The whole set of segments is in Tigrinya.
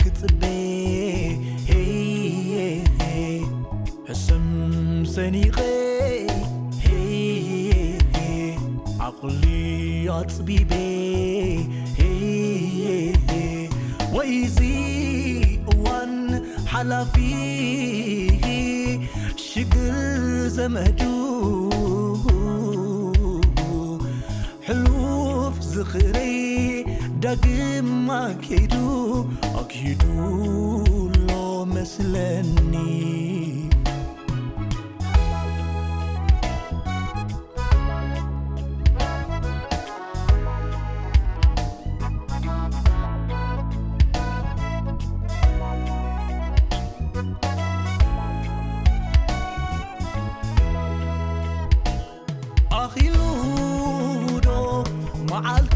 ክጽበ፣ ሄይ፣ ሕስም ሰኒቐ፣ ሄይ፣ ዓቕሊ ኣጽቢበ፣ ሄይ፣ ወይዚ እዋን ሓላፊ፣ ሽግር ዘመዱ፣ ሕሉፍ ዝኽረይ ዳግም ኣንኪዱ፣ ኣግሂዱ ኣሎ መስለኒ። ኣኺሉ ዶ መዓልቱ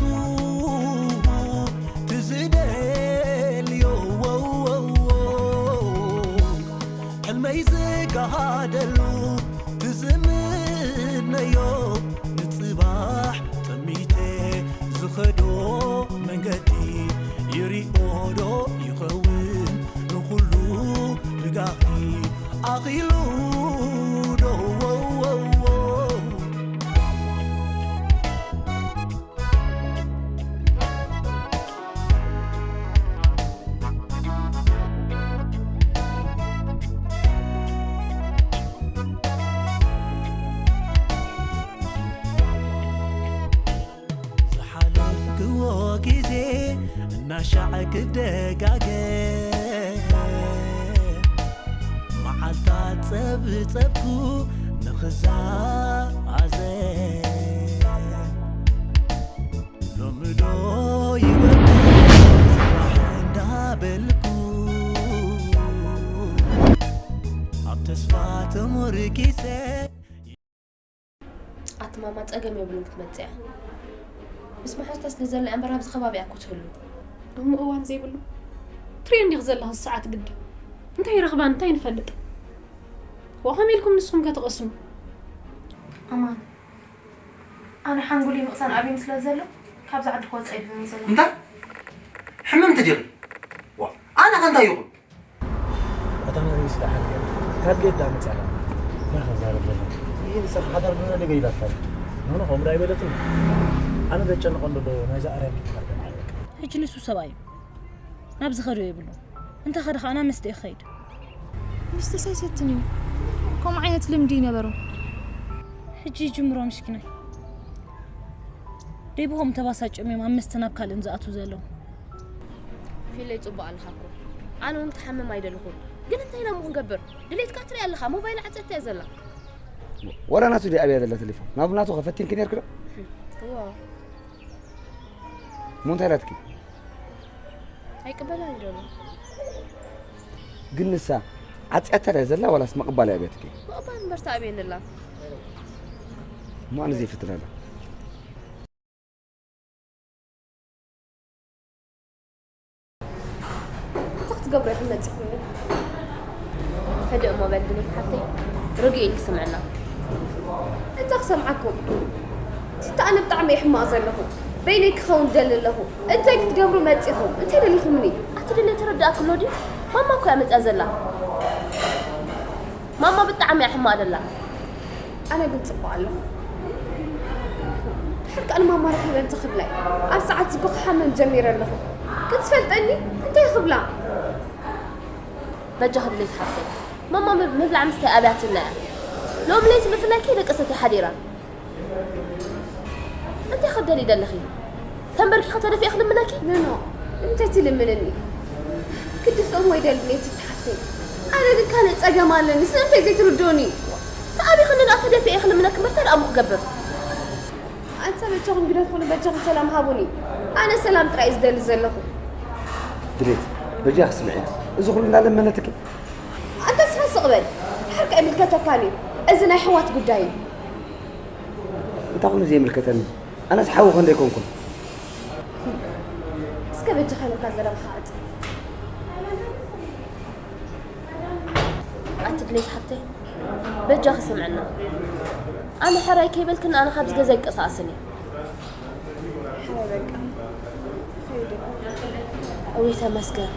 ትዝደልዮ፣ ሕልመይ ዝጋሃደሉ ትዝምነዮ፣ ንጽባሕ ጠሚተ ዝኸዶ መንገዲ ይሪኦ ዶ ይኸውን ንኹሉ ብጋሂ? ኣኺሉ ዶ ዝሓለፍክዎ ግዜ እናሻዕ ክደጋገም፣ መዓልታት ጸብጸብኩ ንኽዛዘም፣ ሎሚ ዶ ይወድእ ጽባሕ እንዳበልኩ፣ ኣብ ተስፋ ተሞርኪሰ። ኣቲ ማማ፣ ጸገም የብሉን ክትመጽእ እያ። ምስ መሓዙታ ስለ ዘላ እያ እምበር ኣብዚ ከባቢ እያ እኮ ትህሉ። እሞ እዋን ዘይብሉ ትሪኦ እንዲኺ ዘለኺ ሰዓት ግዲ። እንታይ ይረኽባ እንታይ ንፈልጥ። ዋ ከመይ ኢልኩም ንስኹም ከ ትቐስኑ? ኣማን፣ ኣነ ሓንጎለይ ምቕሳን ኣብዩኒ ስለ ዘሎ ካብዛ ዓዲ ክወጽእ ኣይደልን እየ ዘለኹ። እንታይ? ሕምምቲ ዲኺ? ዋ፣ ኣነ ከ እንታይ ይኹን? ኣታ ናተይ ስለ ሓቂ ካብ ቤት ዳ መጽኣ? እንታይ ክዛረብ ዘለኹ? ይህ ንስኻ ሓዳር ብመደገ ኢላትካ። ኖኖ፣ ከምኡ ዳ ኣይበለትን። ኣነ ዘጨንቐኒ ዘሎ ናይዛ ኣርያ ቤት ሓዳር። ሕጂ ንሱ ሰብኣይ እዩ። ናብ ዝኸዶ የብሉ። እንተ ኸደ ኸኣ ናብ መስተ እዩ ክኸይድ። መስተስ ኣይሰትን እዩ። ከምኡ ዓይነት ልምዲ ይነበሮ። ሕጂ ይጅምሮ ምስኪናይ። ደይብኹም ተባሳጭም እዮም ኣብ መስተ ናብ ካልእን ዝኣትዉ ዘለዉ። ፊለይ ጽቡቕ ኣለኻ እኮ። ኣነ እውን ክትሓምም ኣይደለኹን። ግን እንታይ ኢና እሞ ክንገብር? ድሌትካ ትርኢ ኣለኻ፣ ሞባይል ዓጸታ እያ ዘላ። ወላ ናቱ ድያ ኣብያ ዘላ ተሌፎን? ናብ ናቱ ከፈቲንኪ ነርኪ ዶ? እዋ። እሞ እንታይ ኢላትኪ? ኣይቅበላን እዩ ደሎ። ግን ንሳ ዓጽያታ ድያ ዘላ ዋላስ ምቕባል እያ ኣብያትኪ? ምቕባል እምበር ተኣብየኒ ኣላ። እሞ ኣነ ዘይፍትን ኣለ። እንታይ ክትገብሩ ኢኹም መጺኹምኒ? ህድእ እሞ በል ድሌት ሓፍተይ፣ ርግእ ኢልኪ ስምዕና። እንታይ ክሰምዓኩም? ትታ ኣነ ብጣዕሚ እየ ሕማቕ ዘለኹ። በይነይ ክኸውን ደሊ ኣለኹ። እንታይ ክትገብሩ መጺኹም? እንታይ ደሊኹምኒ? ኣቲ ድሌት ተረዳእክሎ ድዩ? ማማ እኮ እያ መጺኣ ዘላ። ማማ ብጣዕሚ እያ ሕማቕ ደላ። ኣነ ግን ጽቡቕ ኣለኹ። ድሕር ከኣ ንማማ ረኺበ እንተ ክብላይ፣ ኣብ ሰዓት እኮ ክሓምም ጀሚረ ኣለኹ። ክትፈልጠኒ እንታይ ክብላ? በጃኺ ድሌት ሓፍተይ፣ ማማ ምብ-፣ ምብላዕ ምስታይ ኣብያትና እያ። ሎሚ ለይቲ ብፍላይ ከይደቀሰት እያ ሓዲራ። እንታይ ክትደልዪ ደለኺ? ተንበርኪኸ ተደፊኤ ክልምነኪ? ኖኖ፣ እንታይ ትልምንኒ? ክድፍኦም ወይ ደልብለይ ትተሓፍተይ። ኣነ ግን ካልእ ጸገም ኣለኒ፣ ስለምንታይ ዘይትርድኡኒ? ተኣቢኽኒ ደኣ ተደፊኤ ክልምነኪ እምበር እንታይ ደኣ እሞ ክገብር? ኣንታ በጃኹም ግደፉኒ፣ በጃኹም ሰላም ሃቡኒ። ኣነ ሰላም ጥራይ እየ ዝደሊ ዘለኹ። ድሌት፣ በጃኺ ስምዕያ። እዚ ኩሉ እናለመነትኪ? ኣንታ ስኻ ስቕ በል። ድሓር ከኣ ኣይምልከተካን እዩ። እዚ ናይ ኣሕዋት ጉዳይ እዩ። እንታይ ኩሉ ዘይምልከተኒ? ኣነስ ሓውኺ እንዶ ኣይኮንኩን። እስከ በጃኻ ኢለካ ዘረባኻ ዕጽ። ኣቲ ድሌት ሓፍተይ፣ በጃኺ ስምዕና። ኣነ ሕራይ ከይበልክኒ ኣነ ካብዚ ገዛ ኣይቀሳቐስን እየ። ሕራይ በቃ። ከይደ። እውይ ተመስገን።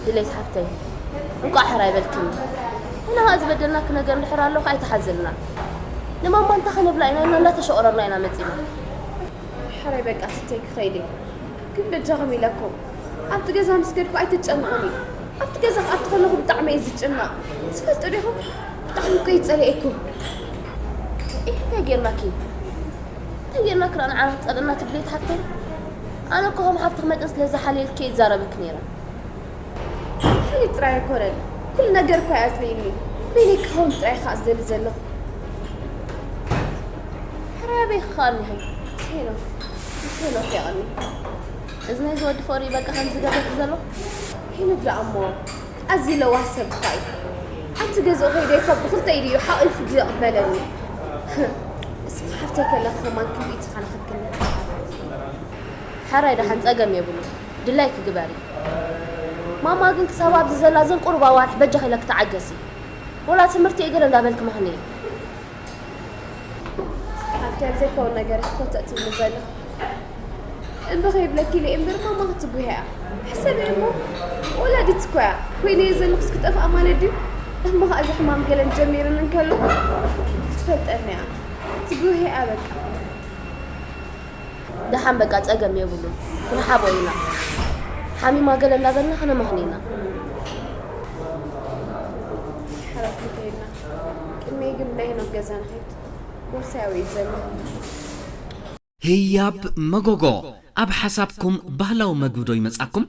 ድሌት ሓፍተይ፣ እንቋዕ ሕራይ በልክኒ። ንሕና ኸኣ ዝበደልናኪ ነገር እንድሕር ኣሎ ኸኣ ኣይትሓዝልና። ንማማ እንታይ ክንብላ ኢና ኢልና እንዳተሸቑረርና ኢና መጺና። ሕራይ በቃ ትተይ ክኸይድ እየ። ግን በጃኹም ኢለኩም ኣብቲ ገዛ ምስ ከድኩ ኣይትጨንቑኒ። ኣብቲ ገዛ ክኣቱ ከለኹ ብጣዕሚ እየ ዝጭነቕ። ትፈልጡ ዲኹም? ብጣዕሚ እኮ እየ ጸሊኤኩም። እህ፣ እንታይ ጌርናኪ? እንታይ ጌርናኪ ደኣ ንዓና ክትጸልእና ትብሊ ሓፍተይ? ኣነ እኮ ከም ሓፍትኺ መጠን ስለ ዝሓልየልኪ እየ ዝዛረበኪ ነይረ። ሓልየት ጥራይ ኣይኮነን፣ ኩሉ ነገር እኮ እዩ ኣጽሊእኒ። በይነይ ክኸውን ጥራይ እየ ከኣ ዝደሊ ዘለኹ። ሕራይ ኣበይ ክኸኣል እኒሀ? ሄኖክ፣ ምስ ሄኖክ የቐኒ። እዚ ናይዚ ወዲ ፍቕሪ እዩ በቃ ከምዚ ዝገብረኪ ዘሎ? ሄኖክ ደኣ እሞ ኣዝዩ ለዋህ ሰብ እኳ እዩ። ኣብቲ ገዝኡ ከይደ እኳ ብኽልተ ኢዱ እዩ ሓቒፉ ዝቕበለኒ። እስኺ ሓፍተይ ከለኺ ከማን ክንደይ ተኸናኺብክኒ። ሕራይ ደሓን ጸገም የብሉን፣ ድላይኪ ግበሪ። ማማ ግን ክሳብ ኣብዚ ዘላ እዘን ቁሩብ ኣዋርሕ በጃኺ ኢለኪ ተዓገሲ። ወላ ትምህርቲ እየ ገለ እንዳበልኪ መኽንዪ። ሓፍተይ ኣብ ዘይከውን ነገር እኮ ተእትውኒ ዘለኺ። እምቢ ከይብለኪ ኢለ እምበር ማማ ክትጉህ እያ። ሕሰቢ እሞ ወላዲት እኮ እያ። ኮይነ እየ ዘለኹስ ክጠፍኣ ማለት ድዩ? እሞ ኸኣ እዚ ሕማም ገለን ጀሚሩኒ እንከሎ ክትፈልጠኒ እያ። ትጉህ እያ በቃ። ደሓን በቃ ጸገም የብሉን። ክንሓቦ ኢና። ሓሚማ ገለ እንዳበልና ክነመኽኒ ኢና። ሓላፍነት የብልና። ቅድመይ ግን ናይ ሄኖክ ገዛ ንኸይድ። ቦርሳይ ኣብኡ እዩ ዘሎ። ህያብ መጎጎ፣ ኣብ ሓሳብኩም ባህላዊ መግቢ ዶ ይመጻኩም?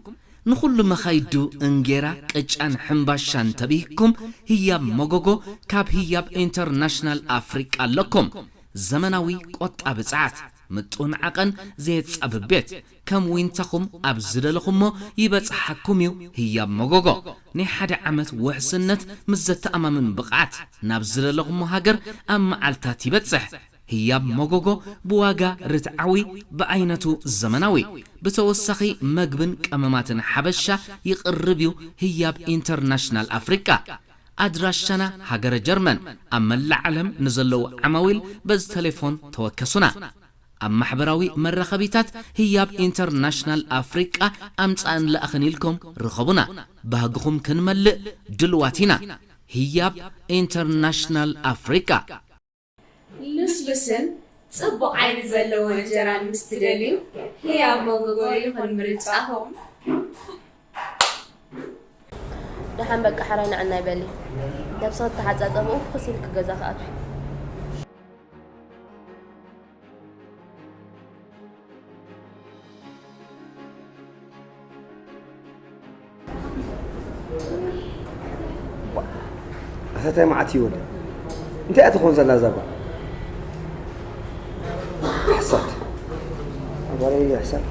ንኹሉ መኻይዱ እንጌራ፣ ቅጫን ሕምባሻን ተብሂግኩም፣ ህያብ መጎጎ ካብ ህያብ ኢንተርናሽናል ኣፍሪቃ ኣለኩም። ዘመናዊ ቆጣቢ ጸዓት፣ ምጡን ዓቐን ዘየጻብብ ቤት፣ ከም ዊንታኹም ኣብ ዝደለኹሞ ይበጽሓኩም እዩ። ህያብ መጎጎ ናይ ሓደ ዓመት ውሕስነት ምስ ዘተኣማምን ብቕዓት ናብ ዝደለኹሞ ሃገር ኣብ መዓልታት ይበጽሕ። ህያብ መጎጎ ብዋጋ ርትዓዊ፣ ብዓይነቱ ዘመናዊ፣ ብተወሳኺ መግብን ቀመማትን ሓበሻ ይቕርብ እዩ። ህያብ ኢንተርናሽናል ኣፍሪቃ። ኣድራሻና ሃገረ ጀርመን፣ ኣብ መላእ ዓለም ንዘለዉ ዓማዊል በዚ ተሌፎን ተወከሱና። ኣብ ማሕበራዊ መራኸቢታት ህያብ ኢንተርናሽናል ኣፍሪቃ ኣምጻእን ለኣኽን ኢልኩም ርኸቡና። ባህግኹም ክንመልእ ድልዋት ኢና። ህያብ ኢንተርናሽናል ኣፍሪቃ። ልስሉስን ጽቡቕ ዓይኒ ዘለዎ እንጀራን ምስ ትደልዩ፣ ህያብ መጎጎ ይኹን ምርጫኹም። ደሓን በቃ ሕራይ ንዕናይ በሊ። ነብስኺ ተሓጻጸብኡ ፍኹስ ኢልኪ ገዛ ክኣትዊ። ኣታ ታይ መዓት እዩ ወደ እንታይ እያ ትኾን ዘላ እዛ ጓል? ሕሳድ ኣጓለይ ሕሳድ።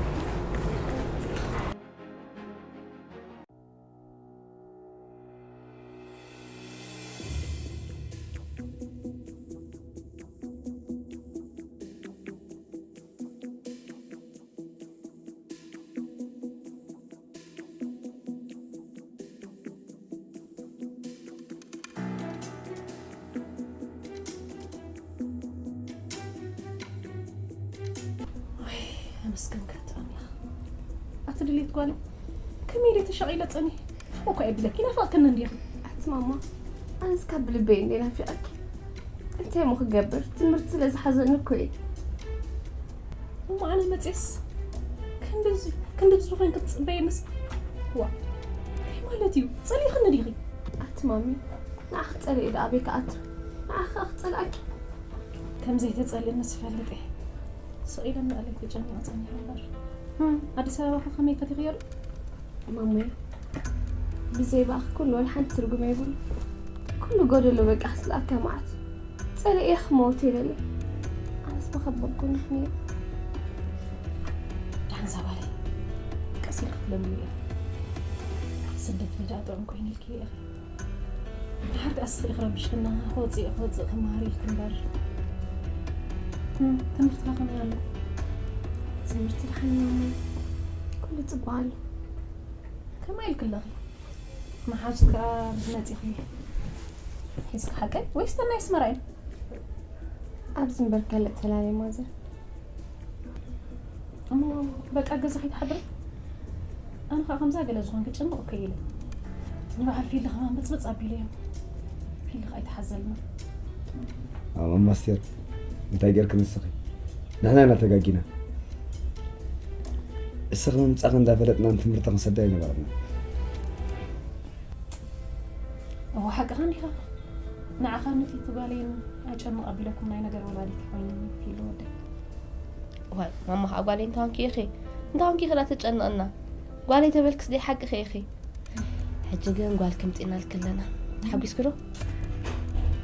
ኣመስገንካ ኣምላኽ። ኣቲ ድሌት ጓል ከመይ ኢለ ተሸቒለ ጸኒሕ እኮ የብለኪ ናፍቕክኒ እንዲኺ። ኣቲ ማማ ኣነስ ካብ ብልበይ እንዴ ናፊቐኪ። እንታይ እሞ ክገብር ትምህርቲ ስለ ዝሓዘኒ እኮ እየ። እሞ ኣነ መፅየስ ክንድዚ ክንድዚ ዝኾን ክትፅበየንስ ዋ እንታይ ማለት እዩ? ጸሊኽኒ ዲኺ? ኣቲ ማሚ ንዓኺ ጸሊኤ ዶ ኣበይ ክኣቱ? ንዓኺ ክኣ ክጸልኣኪ? ከም ዘይተጸልእንስ እፈልጥ እየ። ስቕ ኢለ እንዳኣለይ ተጨኒቐ ጸኒሐ እምበር። ኣዲስ ኣበባኸ ከመይ ፈቲኽዮ ዶ? ማማይ ብዘይ ብኣኺ ኩሉ ወላ ሓንቲ ትርጉም የብሉ። ኩሉ ጎደሎ በቃ ክስልኣካ መዓት። ጸሊኤ ክመውት ይደሊ። ኣነስ ብኸበድኩ ንሕንየ። ደሓን እዛ ጓለይ ቀስ ኢልኪ ክትለምኒ እየ። ስደት በዳ ጥዑም ኮይኑ ኢልኪ ኢኺ። ድሓር ከኣ ስኺ ኢኺ ረቢሽክና ክወፅእ ክወፅእ ክመሃር ኢልኪ እምበር። ትምህርትኻ ከመይ ኣሎ? ትምህርቲ ደሓን እዩ ማማይ። ኩሉ ፅቡቅ ኣሎ። ከመይ ኢልኪ ኣለኺ? መሓዙት ከኣ ኣብዚ መፂኺ ሒዝኪ ሓቀይ ወይስ ተናይ ኣስመራ እዩ? ኣብዚ እምበር ካልእ ተላለየ ማዘር። እሞ በቃ ገዛ ከይትሓድሪ? ኣነ ከዓ ከምዛ ገለ ዝኾንኪ ጭንቕ እኮ ኢለ። ንበዓል ፊልኻ መጽመጽ ኣቢለዮም። ፊልኻ ኣይትሓዘልና። ኣማማ ኣስቴር፣ እንታይ ጌርክ ንስኺ? ንሕና ኢና ተጋጊና። እስኺ ምምጻእኺ እንዳፈለጥና ንትምህርቲ ክንሰዳ ኣይነበረና። እወ፣ ሓቅኻ እንዲኻ። ንዓኻ ነቲ ትባለይን ኣጨንቕ ኣቢለኩም ናይ ነገር ወላዲት ኮይኒ ፊሉ ወደይ። ዋይ፣ ማማ ኸዓ ጓለይ እንታንኪ ኢኺ? እንታንኪ ኢኺ ዳ ተጨንቕና? ጓለይ ተበልክስ ደይ ሓቅኺ ኢኺ? ሕጂ ግን ጓል ክምፂእና ልክለና። ተሓጒስኪ ዶ?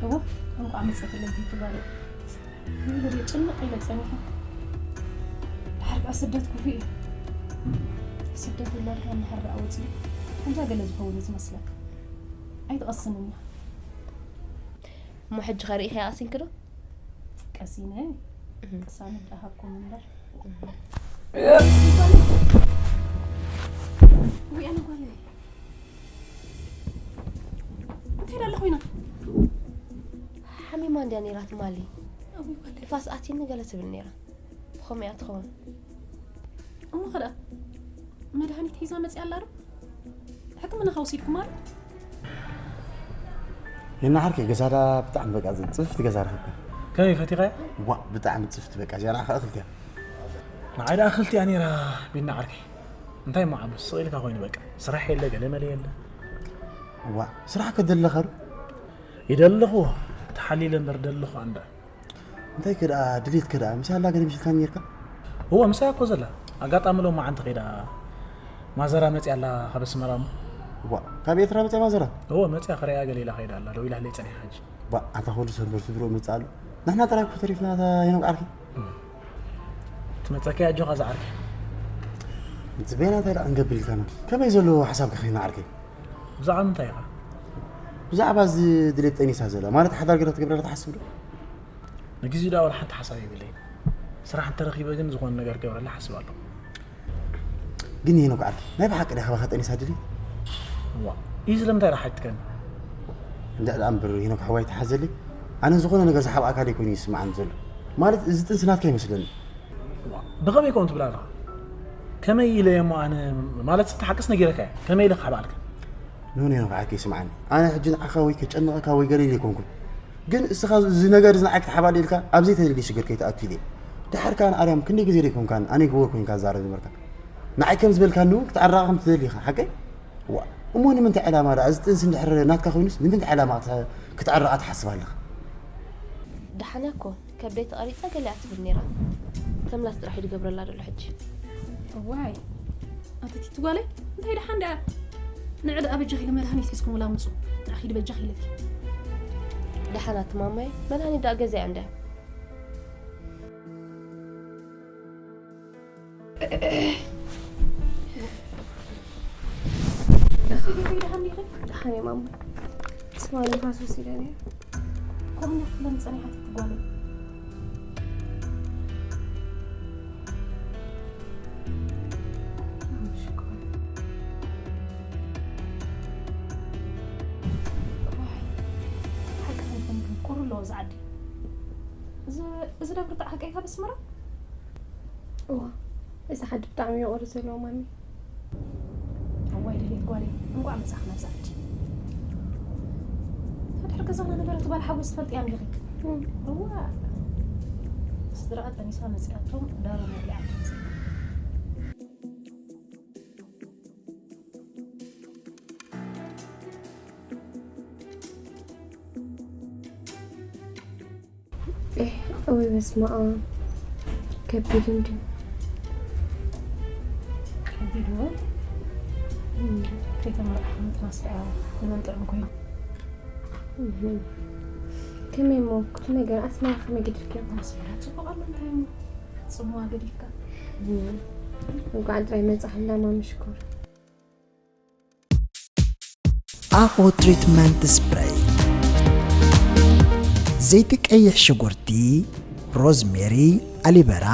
እወ፣ እንቋዕ መፀትለይ ትባለይ። ይብሉ ጭንቕ ኢለ ጸኒሐ። ድሓር ከኣ ስደት ክፉእ እዩ። ስደት ውላድካ እንድሕር ደኣ ወጺኡ፣ ከምዛ ገለ ዝኸውን እዩ ዝመስለካ። ኣይትቐስንን ኢኻ። እሞ ሕጂ ኸ ርኢኸያ ቀሲንኪ ዶ? ቀሲነ። እህ። ቅሳነት ደኣ ሃብኩም እምበር። እህ። ውይ፣ ኣነ ጓለይ። እንታይ ኢላ ኣላ ኮይና? ሓሚማ እንድያ ነይራ ትማሊ። እውይ፣ ወለይ። ንፋስ ኣትዩኒ ገለ ትብል ነይራ። ብኸምኡ እያ ትኸውን። እሞ ኸ ደኣ መድሃኒት ሒዛ መፅያ ኣላ ዶ? ሕክምና ኸ ወሲድኩማ ዶ? የናዓርከይ ገዛዳ ብጣዕሚ በቃ ጽፍቲ ገዛ ረኸብካ። ከመይ ፈቲኻያ? ዋ፣ ብጣዕሚ ጽፍቲ በቃ እዚኣ ንዓኻ እኽልቲ እያ። ንዓይ ደኣ እኽልቲ እያ ነይራ ቢና ዓርከይ። እንታይ እሞ ዓመስ ስቕ ኢልካ ኮይኑ በቃ። ስራሕ የለ፣ ገለ መለ የለ። ዋ፣ ስራሕ ከደለኻ ዶ? ይደለኹ፣ ተሓሊለ እምበር ደለኹ ኣንዳ። እንታይ ከ ደኣ ድሌት ከ ደኣ? ምሳይ ኣላ ገለ ምሽልካ ነርካ? እወ፣ ምሳይ እኮ ዘላ። ኣጋጣሚ ሎም መዓንቲ ከይዳ ማዘራ መጽያ ኣላ ካብ ኣስመራ እሞ። ዋ፣ ካብ ኤርትራ መጽያ ማዘራ? እወ፣ መጽያ ክርእያ ገለ ኢላ ከይዳ ኣላ። ደው ኢላ ህለይ ጸኒሓ ሕጂ። ባ፣ ኣታ ኹሉ ሰንበር ትድሮ መጽእ ኣሎ። ንሕና ጥራይ እኮ ተሪፍና፣ እታ ሄኖክ ዓርኪ። እም። ትመጸኪ ኣጆኻ ዝዓርከይ። ጽበየና እንታይ ደኣ ክንገብር ኢልካና? ከመይ ዘሎ ሓሳብካ ኸይና ዓርከይ? ብዛዕባ ምንታይ ኢኻ? ብዛዕባ እዚ ድሌት ጠኒሳ ዘላ፣ ማለት ሓዳር ገለ ክትገብረላ ትሓስብ ዶ? ንግዜኡ ደኣ ዋላ ሓንቲ ሓሳብ የብለይን። ስራሕ እንተረኺበ ግን ዝኾነ ነገር ክገብረላ ሓስብ ኣለኹ። ግን ሄኖክ ዓርከይ፣ ናይ ብሓቂ ድያ ካባኻ ጠኒሳ ድሌት? እዋ፣ እዩ ስለምንታይ ደኣ ሓትትከኒ? እንድዒ ደኣ እምበር ሄኖክ ሓወይ ተሓዘለይ። ኣነ ዝኾነ ነገር ዝሓብኣካ ደይ ኮይኑ ይስምዓኒ ዘሎ። ማለት እዚ ጥንሲ ናትካ ይመስለኒ። እዋ፣ ብኸመይ ከምኡ ትብል ኣለኻ? ከመይ ኢለ እየ እሞ ኣነ፣ ማለት እቲ ሓቅስ ነጊረካ እየ። ከመይ ኢለ ክሓብኣልካ? ኖ፣ ኖ፣ ሄኖክ ዓርከይ ስምዓኒ። ኣነ ሕጂ ንዓኻ ወይ ከጨንቐካ ወይ ገለ ኢለ ኣይኮንኩን። ግን እስኻ እዚ ነገር እዚ ንዓይ ክትሓባል ኢልካ ኣብ ዘይተደልየ ሽግር ከይትኣቱ ኢለ። ደሓር ከኣ ኣርያም ክንደይ ግዜ ደይኮንካን ኣነ ይግበር ኮይንካ ትዛረብ ነበርካ። ንዓይ ከም ዝበልካኒ እውን ክትዕረቓ ከም ትደሊ ኢኻ፣ ሓቀይ? ዋ፣ እሞ ንምንታይ ዕላማ ደኣ እዚ ጥንሲ እንድሕር ናትካ ኮይኑስ ንምንታይ ዕላማ ክት-፣ ክትዕረቓ ትሓስብ ኣለኻ? ደሓና እኮ ከብደይ ተቐሪጻ ገሊኣ ትብል ነይራ። ተምላስ ጥራሕ እዩ ዝገብረላ ዘሎ ሕጂ። እዋይ፣ ኣቲ ቲቲ ጓለይ፣ እንታይ ደሓን ደኣ? ንዕ ደኣ በጃኺ ኢለ መድሃኒት ሒዝኩምላ ምጹ። ንዓኺ ዶ በጃኺ ኢለኪ። ደሓን ኣቲ ማማይ፣ መድሃኒት ደኣ ገዚኣ እንድያ። ደሓን እየ ማማ። ትማሊ ንፋስ ወሲደ ነይረ። ከምኡ እንዳትብለኒ ጸኒሓት እቲ ጓለይ። ሓቂ ከይኮንክን ቁሪ ኣለዎ እዚ ዓዲ። እዚ፣ እዚ ደብሪ ጥራሕ ሓቀይ ካብ ኣስመራ? እዋ፣ እዚ ዓዲ ብጣዕሚ እዩ ቁሪ ዘለዎ ማሚ። እዋይ ድሌት ጓለይ፣ እንቋዕ መጻእኽና ኣብዚ ዓዲ። እታ ድሕሪ ገዛና ነበረት ጓል ሓወይ ትፈልጥያ እንዲኺ? እም። እዋ፣ ስድራኣ ጠኒሳ መጺኣቶም ዳሮ መብሊዓቶም። ኤህ፣ እውይ በስመ ኣብ፣ ከቢድ እንድዩ። ከቢድ እዎ። እም። ከይተመርዓኹ ምጥናስ ደኣ ንመን ጥዑም ኮይኑ? እህ። ከመይ እሞ፣ ኩሉ ነገር ኣስመራ ከመይ ገዲፍክዮ? ኣስመራ ጽቡቕ ኣሎ፣ እንታይ እሞ ጽምዋ ገዲፍካ? እህ። እንኳዕ ጥራይ መጻእኽልና ማሚ ሽኮር። ኣኾ ትሪትመንት ስፕሬይ። ዘይቲ ቀይሕ ሽጉርቲ፣ ሮዝሜሪ፣ ኣሊበራ፣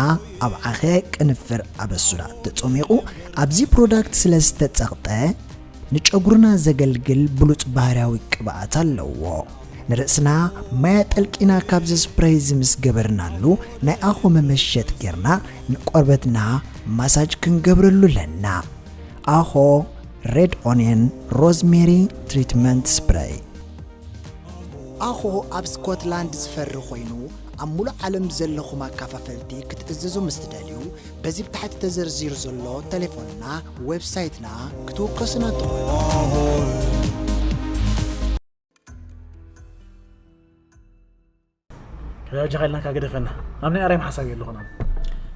ኣብ ዓኸ ቅንፍር ኣበሱዳ ተጾሚቑ ኣብዚ ፕሮዳክት ስለ ዝተጸቕጠ ንጨጉርና ዘገልግል ብሉጽ ባህርያዊ ቅብኣት ኣለዎ። ንርእስና ማይ ኣጠልቂና ካብዚ ስፕሬይ እዚ ምስ ገበርናሉ ናይ ኣኾ መመሸጥ ጌርና ንቆርበትና ማሳጅ ክንገብረሉ ኣለና። ኣኾ ሬድ ኦንየን ሮዝሜሪ ትሪትመንት ስፕረይ። ኣኾ ኣብ ስኮትላንድ ዝፈሪ ኮይኑ፣ ኣብ ሙሉእ ዓለም ዘለኹም ኣካፋፈልቲ ክትእዘዙ ምስ ትደልዩ፣ በዚ ብታሕቲ ተዘርዚሩ ዘሎ ቴሌፎንና፣ ዌብሳይትና ክትውከሱና ትኽእሉ። በጃኻ ኢልናካ ግደፈና። ኣብ ናይ ኣርያም ሓሳብ የለኹን ኣነ።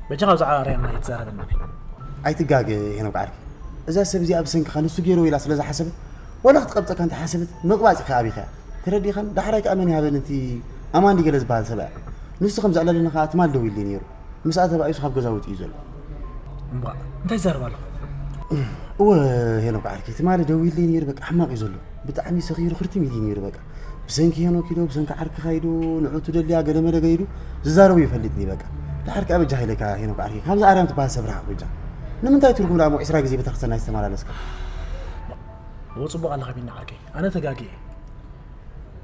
በጃኻ ብዛዕባ ኣርያም ኣይትዛረበና። ኣይትጋገ ሄኖክ ዓርኪ። እዛ ሰብ እዚኣ ብሰንክኻ ንሱ ገይርዎ ኢላ ስለ ዝሓሰበት፣ ዋላ ክትቐብጸካ እንተሓሰበት፣ ምቕባጽ ኢኻ ኣቢኻ። ተረዲኻን? ዳሕራይ ከኣ መን ይሃበኒ እቲ ኣማን ድዩ ገለ ዝበሃል ሰብ እያ። ንሱ ከም ዘዕለለኒ ከኣ ትማል ደዊሉለይ ነይሩ። ምስኣ ተባኢሱ ካብ ገዛ ወጺኡ እዩ ዘሎ። እምቧእ፣ እንታይ ትዛረብ ኣለኻ? እወ ሄኖክ ዓርኪ፣ ትማሊ ደዊሉለይ ነይሩ፣ በቃ ሕማቕ እዩ ዘሎ። ብጣዕሚ ሰኺሩ ክርትም ኢሉ እዩ ነይሩ በቃ። ብሰንኪ ሄኖክ ኢሉ፣ ብሰንኪ ዓርክኻ ኢሉ፣ ንዑ ትደልያ ገለ መለ ገይሩ ዝዛረቡ ይፈልጥኒ በቃ። ደሓር ከኣ በጃኻ ኢለካ ሄኖክ ዓርኪ፣ ካብዛ ኣርያም ትበሃል ሰብ ርሓቕ በጃ። ንምንታይ ትርጉም ደኣ እሞ ዕስራ ግዜ ቤተክርስትያን ኣይዝተመላለስካ? እወ ጽቡቕ ኣለኻ ቢኒ ዓርከይ፣ ኣነ ተጋግየ።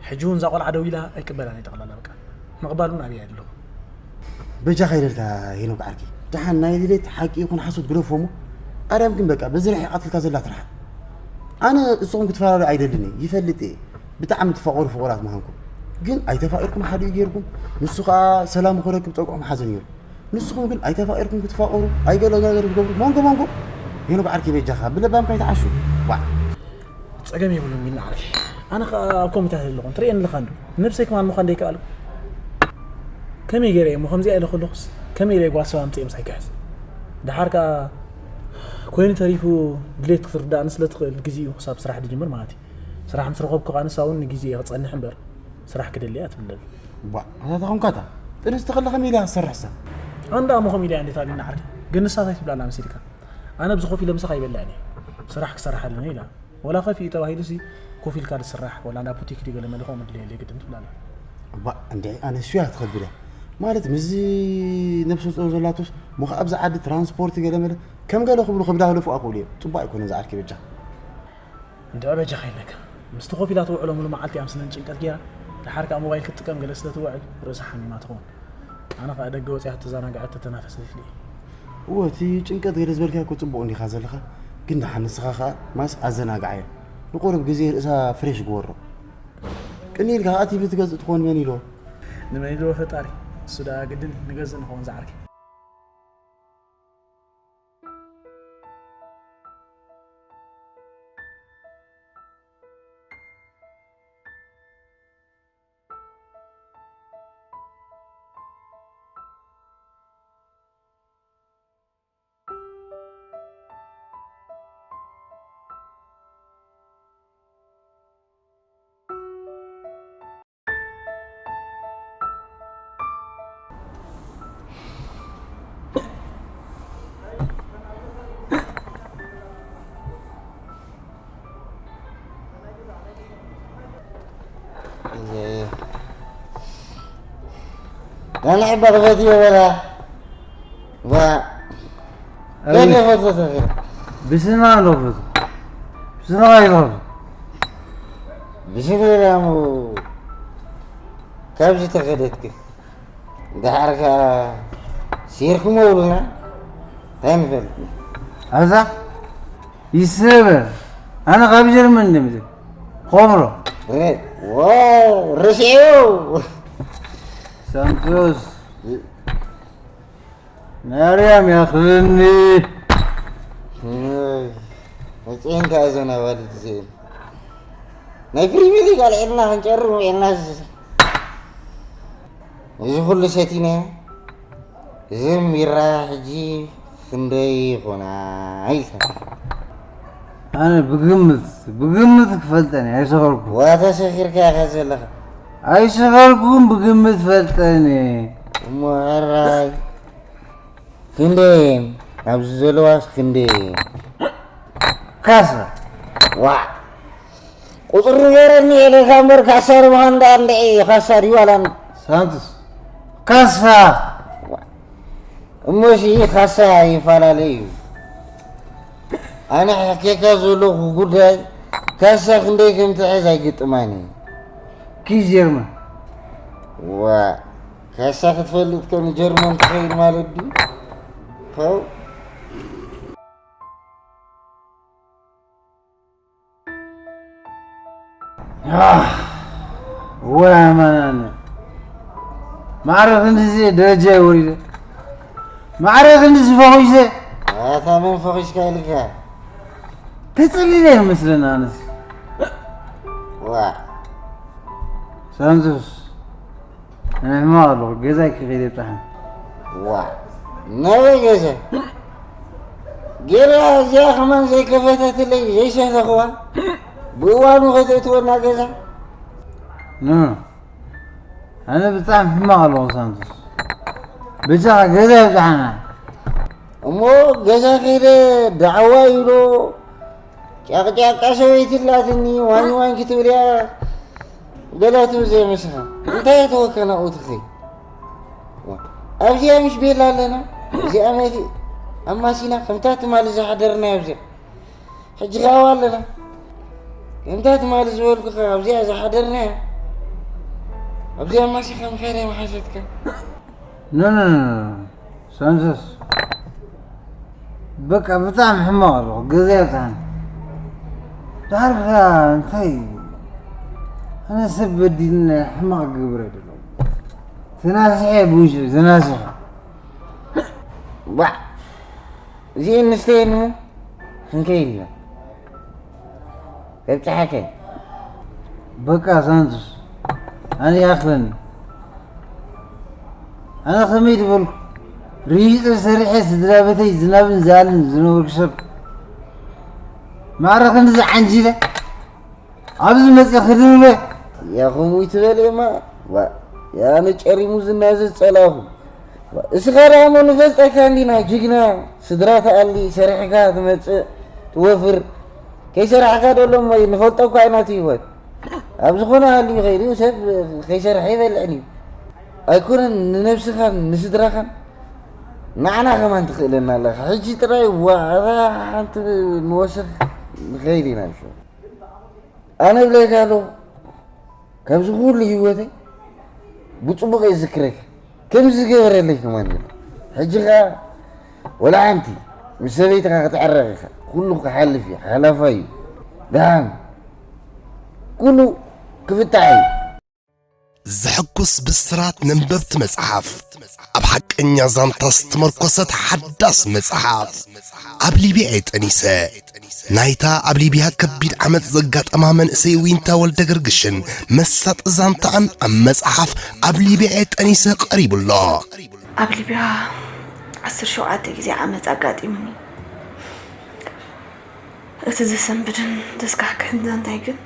ሕጂ እውን እዛ ቆልዓ ደዊላ ኣይቅበላን እየ ጠቕላላ በቃ። ምቕባል እውን ኣብየ ኣይደለኹ። በጃኻ ኢለልካ ሄኖክ ዓርከይ። ደሓን ናይ ድሌት ሓቂ ይኹን ሓሶት ግደፎ እሞ፣ ኣርያም ግን በቃ በዚ ርሒቓትልካ ዘላ ትርሓቕ። ኣነ ንስኹም ክትፈላለዩ ኣይደልን እየ፣ ይፈልጥ እየ ብጣዕሚ ትፋቐሩ ፍቑራት ምዃንኩም። ግን ኣይተፋቒርኩም ሓዲኡ ጌርኩም፣ ንሱ ኸኣ ሰላሙ ክረክብ ጸግዑ ምሓዘ ነይሩ። ንስኹም ግን ኣይተፋቒርኩም ክትፋቐሩ፣ ኣይገለ ነገር ክትገብሩ፣ መንጎ መንጎ ሄኖክ ዓርከይ በጃኻ ብለባምካ ኣይትዓሹ። ዋዕ። ጸገም የብሉን ቢኒ ዓርከይ። ኣነ ኸኣ ኣብ ኮሚታት ኣለኹ፣ ትርእየኒ ኣለኻ እንዶ። ነብሰይ ከማን ምዃን ደይከኣሉ። ከመይ ገይረ እየ እሞ ከምዚኣ ኢለ ከለኹስ፣ ከመይ ኢለ ጓሳ ኣምጽኤ ምሳይ ክሕዝ? ደሓር ከኣ ኮይኑ ተሪፉ ድሌት ክትርዳእኒ ስለ ትኽእል፣ ግዜኡ ክሳብ ስራሕ ድጅምር ማለት እዩ። ስራሕ ምስ ረኸብኩ ከኣ ንሳ እውን ንግዜ እየ ክጸንሕ እምበር፣ ስራሕ ክደሊ እያ ትብለኒ። ቧ፣ ኣታ ተኾንካታ፣ ጥንስቲ ከላ ከመይ ኢላ ክትሰርሕ ሰብ? ኣንዳ እሞ ከምኡ ኢላ እያ እንዴት ቢኒ ዓርከይ? ግን ንሳ እንታይ ትብላ ኣላ መሲልካ? ኣነ ብዚ ኮፍ ኢለ ምሳኻ ኣይበልዕን እየ። ስራሕ ክሰርሕ ኣለኒ ኢላ። ወላ ከፊኡ ተባሂሉሲ ኮፍ ኢልካ ዝስራሕ፣ ወላ እንዳ ቡቲክ ድዩ ገለ መለ ከምኡ ድልየለይ ግድን ትብላ ኣላ። እባ እንድዒ ኣነ እሱ እያ ትኸብድ እያ። ማለት ምስዚ ነብሰ ጾር ዘላቶስ እሞ ኸዓ ኣብዚ ዓዲ ትራንስፖርት ገለ መለ ከም ገለ ክብሉ ከብዳህለፉ ክኽእሉ እዮም። ጽቡቕ ኣይኮነን ዝዓርከይ በጃ። እንድዒ በጃኻ ኢለካ። ምስቲ ኮፍ ኢላ ትውዕሎ ሙሉ መዓልቲ እያ ምስለን ጭንቀት ገይራ። ደሓር ከኣ ሞባይል ክትጥቀም ገለ ስለ ትውዕል ርእሳ ሓሚማ ትኸውን። ኣነ ኸኣ ደገ ወጺኣ ተዘናግዐት ተተናፈሰት ኢለ እየ። እወ፣ እቲ ጭንቀት ገለ ዝበልካዮ እኮ ጽቡቕ እንዲኻ ዘለኻ፣ ግን ደሓን ንስኻ ኸኣ ማስ ኣዘናግዓዮ። ንቁሩብ ግዜ ርእሳ ፍሬሽ ግበሮ። ቅንይ ኢልካ ኸኣ ቲቪ ትገዝእ ትኾን መን ኢልዎ? ንመን ኢልዎ ፈጣሪ? እሱ ደኣ ግድን ንገዝእ ንኸውን ዝዓርከይ። ናንሕባ ክፈትዮ በላ። ዋ። ኣይ። ከመይ ፈትፈት ኣኺሉ? ብስና ኣለኹ። ብስና ኣይትኸፍት። ብስና ኢላ እሞ ካብዚ ተኸደትክ። ደሓር ከኣ ሴርኩም ኣብሉና። እንታይ ንፈልጥ? ኣዛ ይሰበ። ኣነ ካብ ጀርመን እንደምዚ። ኾብሮ። ረ-፣ ዋ፣ ረሲዑ። ሳንቶስ። ማርያም ያኽልኒ። መጽኤን ከኣ እዘን ኣዋልድ እዚኤን። ናይ ፕሪሚየር ሊግ ኣልዒልና ክንጨርር ውዒልና፣ እዚ፣ እዚ ኩሉ ሰቲና፣ እዘን ቢራ ሕጂ ክንደይ ይኾና ኢልካ? ኣነ ብግምት፣ ብግምት ክፈልጠን እየ፣ ኣይሰኸርኩ። ዋታ ሰኺርካ ኢኻ ዘለኻ። ኣይሰኸርኩን፣ ብግምት ፈልጠን እየ። እሞ ሕራይ። ክንደየን? ኣብዚ ዘለዋስ ክንደየን? ካሳ። ዋዕ! ቁጽሪ ንገረኒ ኢለካ እምበር ካሳ ንምዃን ደኣ እንድዒ ካሳ ድዩ ዋላ ን-? ሳንቶስ። ካሳ! ዋዕ! እሞሲ ካሳ ይፈላለ እዩ። ኣነ ሕኬካ ዘለኹ ጉዳይ ካሳ ክንደይ ከም ትሕዝ ኣይግጥማን እዩ። ኪስ ጀርመን። ዋዕ! ካሳ ክትፈልጥ ከ ንጀርመን ትኸይድ ማለት ድዩ? ኸው። ኣህ፣ ወይ ኣማን ኣነ። ማዕረ ክንድዚ ደረጃ ወሪደ። ማዕረ ክንድዚ ፈኺሰ። ኣታ መን ፈኺስካ ኢልካ? ተጸሊለ ይመስለኒ ኣነስ። ዋ። ሳንቶስ፣ ኣነ ሕማቕ ኣለኹ። ገዛይ ክኸይደ ብጣዕሚ። ዋ። ናበይ ገዛ? ጌራ እዚኣ ከማን ዘይከፈተትለይ ዘይሰተኽዋ። ብእዋኑ ከተእትወና ገዛ? ኖ። ኣነ ብጣዕሚ ሕማቕ ኣለኹ ሳንቶስ። ብቻ ገዛ ይብጽሓና። እሞ ገዛ ከይደ ዳዕዋ ይብሎ። ጫቕጫቃ ሰበይቲ ኣላትኒ፣ ዋኝ ዋኝ ክትብል እያ። ገላ ትብል ዘይመስኻ። እንታይ እያ ተወከና ኡትኺ? ኣብዚኣ ምሽ ቤላ ኣለና። እዚኣ መይቲ ኣማሲና ከምታ ትማሊ ዝሓደርና ኣብዚኣ። ሕጂ ኸኣ ኣለና። ከምታ ትማሊ ዝበልኩኻ ኣብዚኣ ዝሓደርና እያ። ኣብዚኣ ኣማሲኻ ምኻድ ኣይምሓሸትካ። ኖ፣ ኖ፣ ኖ፣ ኖ። ሳንቶስ። በቃ ብጣዕሚ ሕማቕ ኣለኹ። ገዛ ይብጽሓኒ። ድሓር ከኣ እንታይ? ኣነ ሰብ በዲልኒ ሕማቕ ክገብር ኣይደለኹን። ተናሲሐ ብውሽጢ ተናሲሐ። ባዕ! እዚኤን ንስተየን እሞ ክንከይድ ኢና። ከብጽሓከ። በቃ ሳንቶስ፣ ኣነ ይኣኽለኒ። ኣነ ከመይ ዝበልኩ ርሂጸ ሰሪሐ ስድራ ቤተይ ዝናብን ዝኣልን ዝነበርኩ ሰብ፣ ማዕረ ክንድዚ ዓንጂለ ኣብዚ መጺአ ክድርበ። ያ ከምኡ ይትበል እማ፣ ዋ፣ ያ ኣነ ጨሪሙ ዝናዘዝ ጸላኹ። እስኻ ደኣ እሞ ንፈልጠካ እንዲና፣ ጅግና፣ ስድራ ትኣሊ፣ ሰሪሕካ ትመጽእ፣ ትወፍር። ከይሰራሕካ ዶ ኣሎ እሞ ንፈልጦ እኳ ኢና እቲ ህይወት። ኣብ ዝኾነ ሃልዩ ከይዱ ሰብ ከይሰርሐ ኣይበልዕን እዩ። ኣይኮነን ንነብስኻን ንስድራኻን ንዓና ከማን ትኽእለና ኣለኻ። ሕጂ ጥራይ ዋ፣ ኣታ ሓንቲ ንወስኽ ንኸይድ ኢና ንሹ። ኣነ እብለካ ኣለኹ፣ ካብዚ ኩሉ ህይወተይ ብጽቡቕ እየ ዝዝክረካ። ከምዚ ዝገበረለይ ከማን የለን። ሕጂ ኸኣ ወላ ሓንቲ ምስ ሰበይትኻ ክትዕረቕ ኢኻ። ኩሉ ክሓልፍ እዩ፣ ሓላፋይ እዩ። ደሓን ኩሉ ክፍታሕ እዩ። ዘሐጉስ ብስራት ነንበብቲ መጽሓፍ። ኣብ ሓቀኛ ዛንታ ዝተመርኮሰት ሓዳስ መጽሓፍ። ኣብ ሊብያ እየ ጠኒሰ። ናይታ ኣብ ሊብያ ከቢድ ዓመጽ ዘጋጠማ መንእሰይ ዊንታ ወልደ ገርግሽን መሳጢ ዛንታኣን ኣብ መጽሓፍ ኣብ ሊብያ እየ ጠኒሰ ቀሪቡ ኣሎ። ኣብ ሊብያ ዓሰርተ ሸውዓተ ግዜ ዓመጽ ኣጋጢሙኒ። እቲ ዘሰንብድን ዘስካሕክሕን ዛንታይ ግን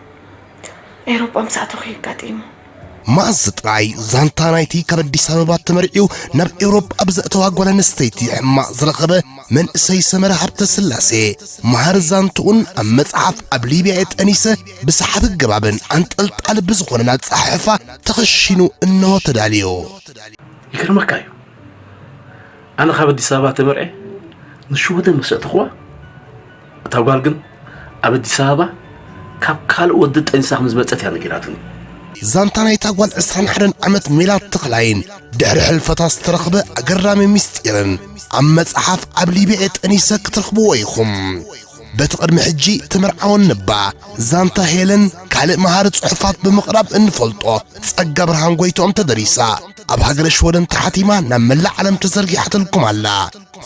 ኤውሮጳ ምስ ኣተኹ እዩ ኣጋጢሙ። መኣዝ ጥራይ ዛንታ ናይቲ ካብ ኣዲስ ኣበባ ተመርዕዩ ናብ ኤውሮጳ ብዘእተዋ ጓል ኣንስተይቲ ሕማቕ ዝረኸበ መንእሰይ ሰመረ ሃብተስላሴ መሃሪ ዛንትኡን ኣብ መጽሓፍ ኣብ ሊብያ እየ ጠኒሰ ብሰሓቢ ኣገባብን ኣንጠልጣሊ ብዝኾነን ኣጸሓሕፋ ተኸሺኑ እንሆ ተዳልዩ። ይገርመካ እዩ። ኣነ ካብ ኣዲስ ኣበባ ተመርዐ ንሽወደን ምስ ኣእተኽዋ፣ እታ ጓል ግን ኣብ ኣዲስ ኣበባ ካብ ካልእ ወዲ ጠኒሳ ከም ዝመጸት እያ ነጊራትኒ። ዛንታ ናይታ ጓል ዕስራን ሓደን ዓመት ሜላት ተኽላይን ድሕሪ ሕልፈታ ዝተረኽበ ኣገራሚ ምስጢርን ኣብ መጽሓፍ ኣብ ሊብያ ጠኒሰ ክትረኽብዎ ኢኹም። በቲ ቅድሚ ሕጂ ተመርዓወን እባ ዛንታ ሄለን ካልእ መሃሪ ጽሑፋት ብምቕራብ እንፈልጦ ጸጋ ብርሃን ጎይትኦም ተደሪሳ ኣብ ሃገረ ሽወደን ተሓቲማ ናብ መላእ ዓለም ተዘርጊሓትልኩም ኣላ።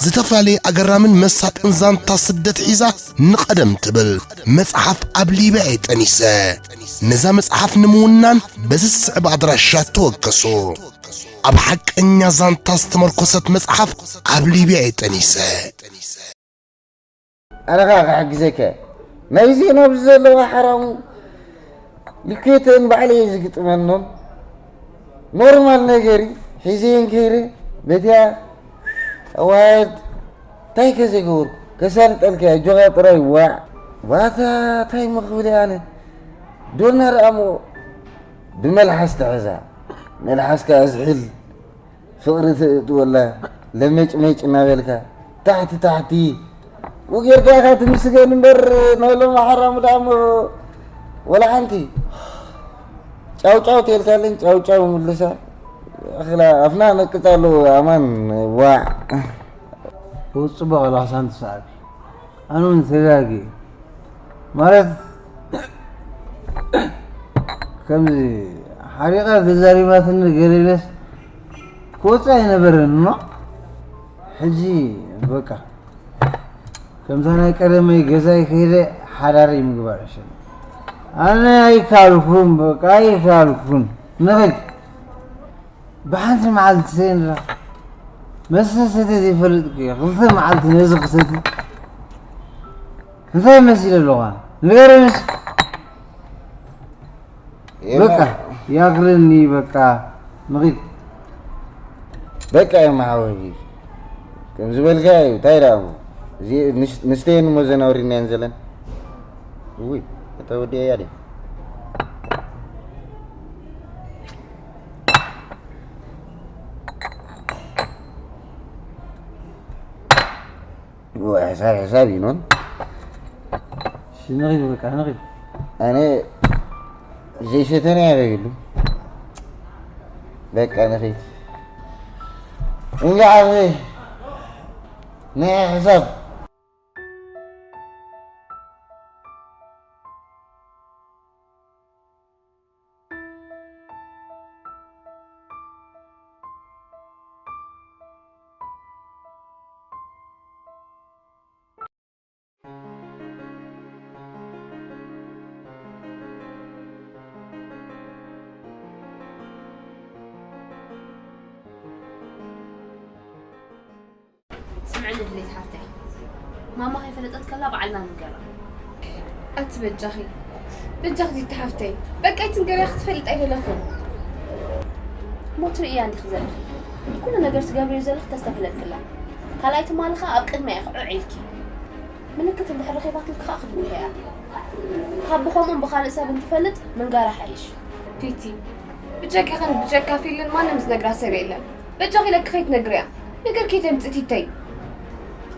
ዝተፈላለየ ኣገራምን መሳጥን ዛንታ ስደት ሒዛ ንቐደም ትብል መጽሓፍ ኣብ ሊብያ እየ ጠኒሰ። ነዛ መጽሓፍ ንምውናን በዚ ዝስዕብ ኣድራሻ ተወከሱ። ኣብ ሓቀኛ ዛንታ ዝተመርኮሰት መጽሓፍ ኣብ ሊብያ እየ ጠኒሰ። ኣነ ኸኣ ክሕግዘካ እየ። ናይዚ ናብዚ ዘለዋ ሓራሙ ልኬተን ባዕለይ እየ ዝግጥመኖን። ኖርማል ነገር እዩ። ሒዘየን ከይደ በቲያ ኣዋርድ እንታይ ከ ዘይገበርኩ? ከሳልጠልካ እየ። ኣጆኻ ጥራይ ዋዕ። ዋታ እንታይ እሞ ክብል እየ ኣነ? ዶና ደኣ እሞ ብመልሓስ ትሕዛ። መልሓስካ ኣዝሕል። ፍቕሪ ትእትወላ ለመጭመጭ እናበልካ ታሕቲ ታሕቲ ውጌርካ ኢኻ ትምስገን እምበር ናይ ሎሚ ሓራሙ ደኣ እሞ ወላ ሓንቲ ጫው ጫው ተልካለኝ ጫው ጫው ምልሳ እኽላ ኣፍና ነቅጻ ኣለዎ ኣማን ዋዕ። ጽቡቕ ኣለኻ ሳንቲ ሰዓቢ። ኣነ እውን ተጋግየ። ማለት፣ ከምዚ ሓሪቓ ተዛሪባትኒ ገለ ኢለስ ክወጽእ ኣይነበረን እሞ፣ ሕጂ በቃ ከምታ ናይ ቀደመይ ገዛይ ከይደ ሓዳረይ ምግባር ይሻል። ኣነ ኣይካልኩን፣ በቃ ኣይካልኩን። ንኺድ። ብሓንቲ መዓልቲ ሰይንራ መስተ ሰተ ዘይፈልጥ ክልተ መዓልቲ ነዚ ክሰቲ እንታይ መሲለ ኣለኹ? ንገረኒ እስኪ። የማ- በቃ ያክለኒ በቃ ንኺድ። በቃ የማሓወይ፣ ከም ዝበልካ እዩ። እንታይ ደኣ እሞ፣ እዚ ንስ- ንስተየን እሞ ዘናውሪና እየን ዘለን። ውይ፣ እታ ወዲያ እያ ድያ? ወይ ሕሳብ ሕሳብ ይኖን። እሺ፣ ንኺድ በቃ፣ ንኺድ። ኣነ ዘይሰተነ ያገግሉ። በቃ ንኺድ። እንጋ ዓኺ ናይ ሕሳብ። ስምዕኒ ድሌት ሓፍተይ፣ ማማ ከይፈለጠት ከላ ባዕልና ንገራ። ኣቲ በጃኺ፣ በጃኺ ቲቲ ሓፍተይ፣ በቃ ኣይትንገርያ ክትፈልጥ ኣይደለኹን። እሞ ትርእያ እንዲኺ ዘለኺ፣ ኩሉ ነገር ትገብርዮ ዘለኺ ተስተብህለልክላ። ካልኣይ ትማሊ ኸኣ ኣብ ቅድሚኣ ኢኺ ዑዕ ኢልኪ። ምልክት እንድሕር ረኺባትልኪ ኸኣ ክትብውሕያ። ካብ ብኸምኡን ብኻልእ ሰብ እንትፈልጥ ምንጋራ ሓይሽ። ቲቲ፣ ብጀካኽን ብጀካ ፊልን ማንም ዝነግራ ሰብ የለን። በጃኺ ኢለኪ ከይትነግርያ። ነገር ከይተምጽእ ቲተይ።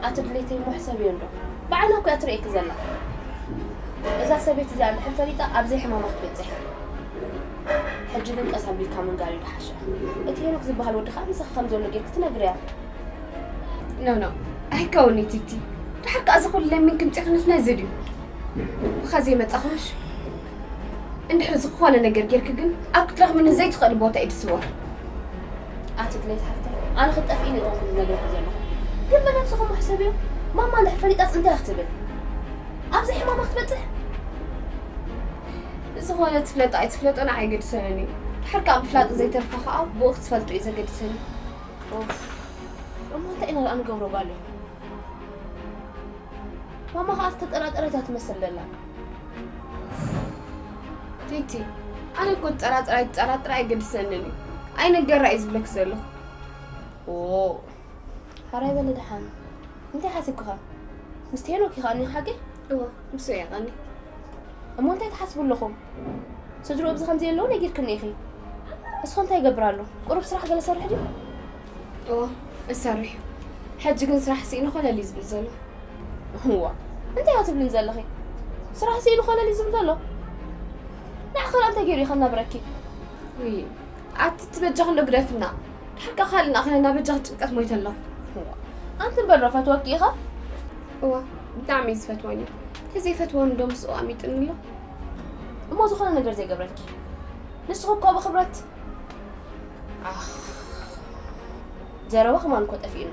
ኣቲ ድሌተይ እሞ ሕሰብዮ እንዶ። ባዕላ እኮ እያ ትርእየኪ ዘላ። እዛ ሰበይቲ እዚኣ እንድሕር ፈሊጣ ኣብ ዘይሕማማ ክትበጽሕ እያ። ሕጂ ግን ቀስ ኣቢልካ ምንጋር እዩ ዝሓሸ። እቲ ሄኖክ ዝበሃል ወዲ ኸኣ ምሳኺ ከም ዘሎ ጌርኪ ትነግርያ። ኖ፣ ኖ፣ ኣይከውን'ዩ ቲቲ። ድሓር ከኣ እዚ ኩሉ ለሚንኪ ምጺእኺ ንፍነዚ ድዩ? ብኻ ዘይመጻኹምሽ? እንድሕር ዝኾነ ነገር ጌርኪ ግን ኣብ ክትረኽብኒ ዘይትኽእሊ ቦታ እዩ ዝስወር። ኣቲ ድሌት ሓፍተይ፣ ኣነ ክትጠፍኢኒ ኣይኮንኩን ዝነግረኪ ዘለኹ። ግን ብነብስኹም ሕሰብዮ፣ ማማ እንድሕር ፈሊጣስ እንታይ ክትብል? ኣብዚ ሕማማ ክትበጽሕ? ዝኾነ ትፍለጦ ኣይትፍለጦ ንዓይ ኣይገድሰንን እዩ። ድሓር ከኣ ምፍላጥ ዘይተርፋ ከኣ ብኡ ክትፈልጦ እዩ ዘገድሰኒ። ኡፍ፣ እሞ እንታይ ኢና ደኣ ንገብሮ ጓለይ? ማማ ኸኣ ዝተጠራጠረት እያ ትመስል ዘላ። ቲቲ፣ ኣነ እኮ ትጠራጠር ኣይትጠራጠር ኣይገድሰንን እዩ። ኣይንገራ እዩ ዝብለኪ ዘለኹ። ኦ፣ ሓራይ በሊ ደሓን። እንታይ ሓሲብኪ ኸ? ምስቲ ሄኖክ ኢኻ እኒኻ ሓቂ? እወ፣ ምስኡ እየ ቀኒ። እሞ እንታይ ትሓስቡ ኣለኹም? ስድርኡ ኣብዚ ከምዚ የለዉ ነጊርክኒ ኢኺ። ንስኹ እንታይ ይገብር ኣሎ? ቁሩብ ስራሕ ገለ ሰርሕ ድዩ? እወ፣ እሰርሕ። ሕጂ ግን ስራሕ ስኢኑ ኮለል እዩ ዝብል ዘሎ። እዋ፣ እንታይ እያ ትብልን ዘለኺ? ስራሕ ስኢኑ ኮለል እዩ ዝብል ዘሎ? ንዓኺ ኸኣ እንታይ ገይሩ እዩ ከናብረኪ? ውይ፣ ኣቲ ትበጃኺ እንዶ ግደፍና። ድሓር ከኣ ካልእ ንኣኽለና በጃኺ ጭንቀት ሞይተ ኣለኹ። እዋ፣ ኣንቲ እምበር ዶ ፈትወኪ ኢኻ? እዋ፣ ብጣዕሚ እዩ ዝፈትወኒ። ተዘይፈትወኒ ዶ ምስኡ ኣሚጡኒ ኣሎ? እሞ ዝኾነ ነገር ዘይገብረልኪ። ንስኺ እኮ ብኽብረት። ኣኽ፣ ዘረባ ከማን እኮ ጠፊኡና።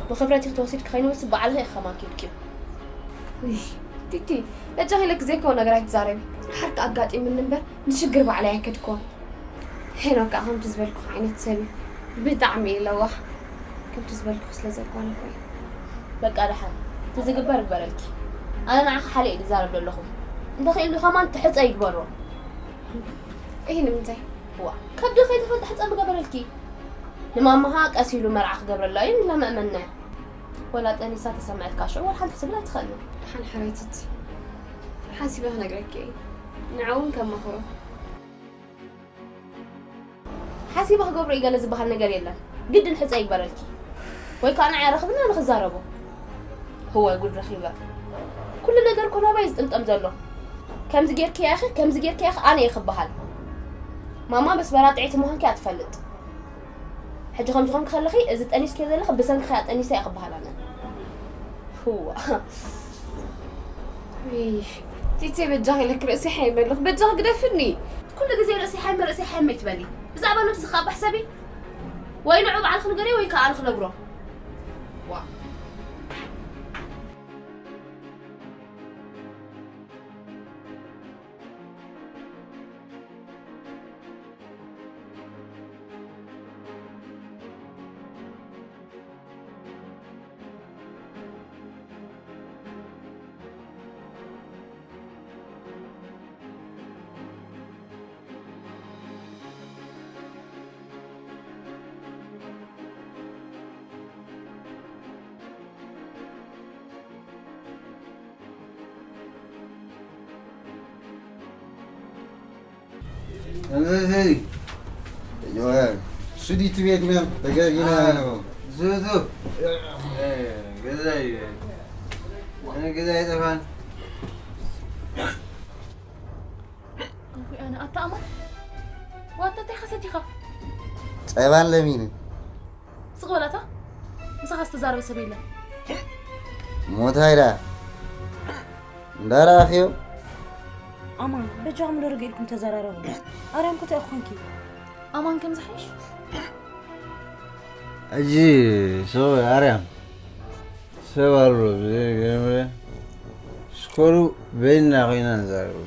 ብኽብረት ኢኺ ተወሲድኪ ከይንብል ባዕልኺ ኢኺ ከማን ኪድክዮ። ውይ፣ ቲቲ፣ በጃኺ ኢለኪ ዘይከውን ነገር ኣይትዛረቢ። ድሓር ከኣ ኣጋጢሙኒ እምበር ንሽግር ባዕለይ ኣይከድክዎን። ሄኖክ ከኣ ከምቲ ዝበልኩኺ ዓይነት ሰብ እዩ። ብጣዕሚ እዩ ለዋህ። ከምቲ ዝበልኩኺ ስለ ዘጓነፎ እዩ። በቃ ደሓን፣ እቲ ዝግበር ይግበረልኪ። ኣነ ንዓኺ ሓልየ እየ ዝዛረብ ዘለኹ። እንተኽኢሉ ከማን ትሕጸ ይግበሮ። እሂ ንምንታይ? ዋ፣ ከብዲ ከይትፈልጢ ሕጸ ምገበረልኪ። ንማማኻ ቀስ ኢሉ መርዓ ክገብረላ እዩ ኢላ መእመንና። ወላ ጠኒሳ ተሰምዐትካ ሽዑ ወላ ሓንቲ ክትብል ኣይትኽእልን። ደሓን ሕረትቲ። ሓሲበ ክነግረኪ እየ። ንዕኡ እውን ከማኽሮ። ሓሲበ ክገብሮ እዩ ገለ ዝበሃል ነገር የለን። ግድን ሕጸ ይግበረልኪ። ወይ ከኣ ንዓይ ኣረኽብና ንኽዛረቦ። እወ ጉድ ረኺበ። ኩሉ ነገር እኮ ናባይ እዩ ዝጥምጠም ዘሎ። ከምዚ ጌርክያ ኢኺ፣ ከምዚ ጌርክያ ኢኺ ኣነ እየ ክበሃል። ማማ በስበራ ጥዕይቲ ምዃንኪ እያ ትፈልጥ። ሕጂ ከምዚ ኮንኪ ከለኺ፣ እዚ ጠኒስክዮ ዘለኺ ብሰንክኺ እያ ጠኒሰ እየ ክበሃል ኣነ። ህዋ። እይ፣ ቲቲ በጃኺ ኢለኪ ርእሲ ሓይመልኽ በጃኺ ግደፍኒ። ኩሉ ግዜ ርእሲ ሓይመ ርእሲ ሓይመ ትበሊ። ብዛዕባ ነብስኻ ባሕሰቢ። ወይ ንዑ በዓልክ ንገሪ ወይ ከኣ ንክነግሮ። ዋ። ስዲት ቤት ነው ተጋጊና ነው። ዝቱ ገዛይ ገዛይ ጠፋን። ኣነ ኣታ ኣማን ዋታ እንታይ ሓሰት ኢኻ? ጸባን ለሚንን ስቕ በላታ። ምሳኻ ዝተዛረበ ሰብ የለን። ሞታይ ደኣ እንዳረኣኽዮ ኣማን በጃኹም ዶ ርግእ ኢልኩም ተዘራረቡ። ኣርያም ኮ እንታይ ኮንኪ? ኣማን ከም ዝሓይሽ ሕጂ ሰው ኣርያም ሰብ ኣሎ ብዘይ ገምረ ስኮሩ በይንና ኮይና ንዛረቡ።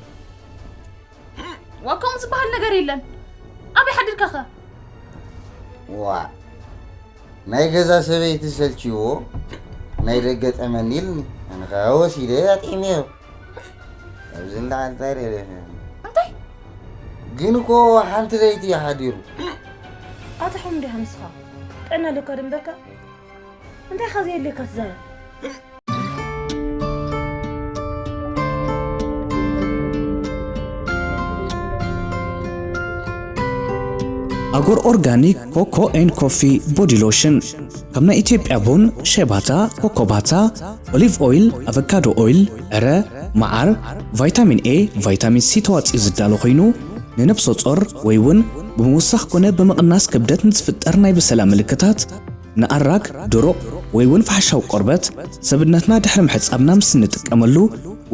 ዋ ከምኡ ዝበሃል ነገር የለን። ኣበይ ሓዲርካኸ? ዋ ናይ ገዛ ሰበይቲ ሰልችዎ ናይ ደገ ጠመኒ ኢልኒ ኣነ ከዓ ወሲደ ኣጥዒመዮ ኣብዚ ንላዓል እንታይ ደለ እንታይ ግን እኮ ሓንቲ ለይቲ እዩ ሓዲሩ ኣታ ሕሙም ዲኻ ንስኻ ጥዕና ኣለካ ድምበካ እንታይ ኢኻ ዘየድልየካ ትዛረብ ኣጎር ኦርጋኒክ ኮኮ ኤን ኮፊ ቦዲ ሎሽን ካብ ናይ ኢትዮጵያ ቡን፣ ሸባታ፣ ኮኮባታ፣ ኦሊቭ ኦይል፣ ኣቨካዶ ኦይል፣ ዕረ፣ መዓር፣ ቫይታሚን ኤ፣ ቫይታሚን ሲ ተዋፂኡ ዝዳሎ ኮይኑ ንነብሰ ጾር ወይ እውን ብምውሳኽ ኮነ ብምቕናስ ክብደት ንዝፍጠር ናይ ብሰላ ምልክታት ንኣራግ፣ ድሩቕ ወይ እውን ፋሕሻዊ ቆርበት ሰብነትና ድሕሪ ምሕጻብና ምስ እንጥቀመሉ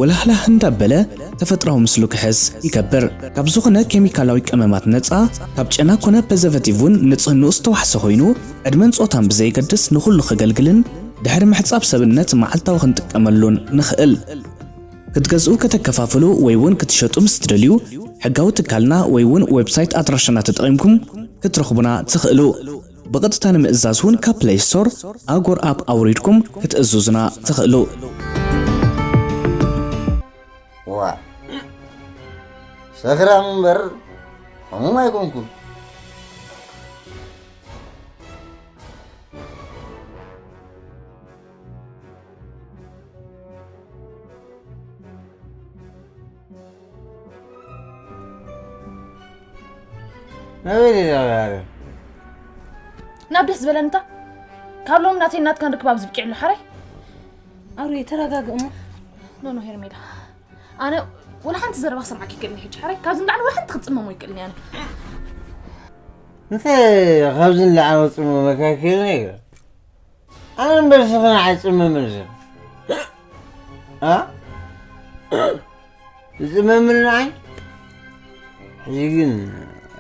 ወላህላህ እንዳበለ ተፈጥራዊ ምስሉ ክሕዝ ይገብር። ካብ ዝኾነ ኬሚካላዊ ቀመማት ነጻ፣ ካብ ጨና ኮነ ፕሪዘርቫቲቭ እውን ንጽህንኡ ዝተዋሕሰ ኮይኑ ዕድመን ጾታን ብዘየገድስ ንኹሉ ከገልግልን ድሕሪ ምሕጻብ ሰብነት መዓልታዊ ክንጥቀመሉን ንኽእል። ክትገዝኡ ከተከፋፍሉ ወይ እውን ክትሸጡ ምስ ትደልዩ ሕጋዊ ትካልና ወይ እውን ዌብሳይት ኣድራሻና ተጠቒምኩም ክትረኽቡና ትኽእሉ። ብቐጥታ ንምእዛዝ እውን ካብ ፕለይ ስቶር ኣጎር ኣፕ ኣውሪድኩም ክትእዝዙና ትኽእሉ። ዋ ሰኽራም እምበር ሕሙም ኣይኮንኩን። ናበይ ዲና ዛሬ? ናብ ደስ ዝበለንታ ካብ ሎም ናተይ ናትካን ርክብ ኣብዚ ብቂዕሉ ሓራይ ኣሩየ ተረጋግእ እሞ ኖኖ ሄርሜላ ኣነ ወላ ሓንቲ ዘረባ ክሰምዓኪ ይክእልኒ ሕጂ ሓራይ ካብዚ ንላዕሊ ወላ ሓንቲ ክፅመሞ ይክእልኒ ኣነ እንተ ካብዚ ንላዕሊ ወፅሞ መካከል ነገር ኣነ እምበር ስኽና ኣይፅመምን ሰብ ዝፅመምኒ ንዓይ ሕጂ ግን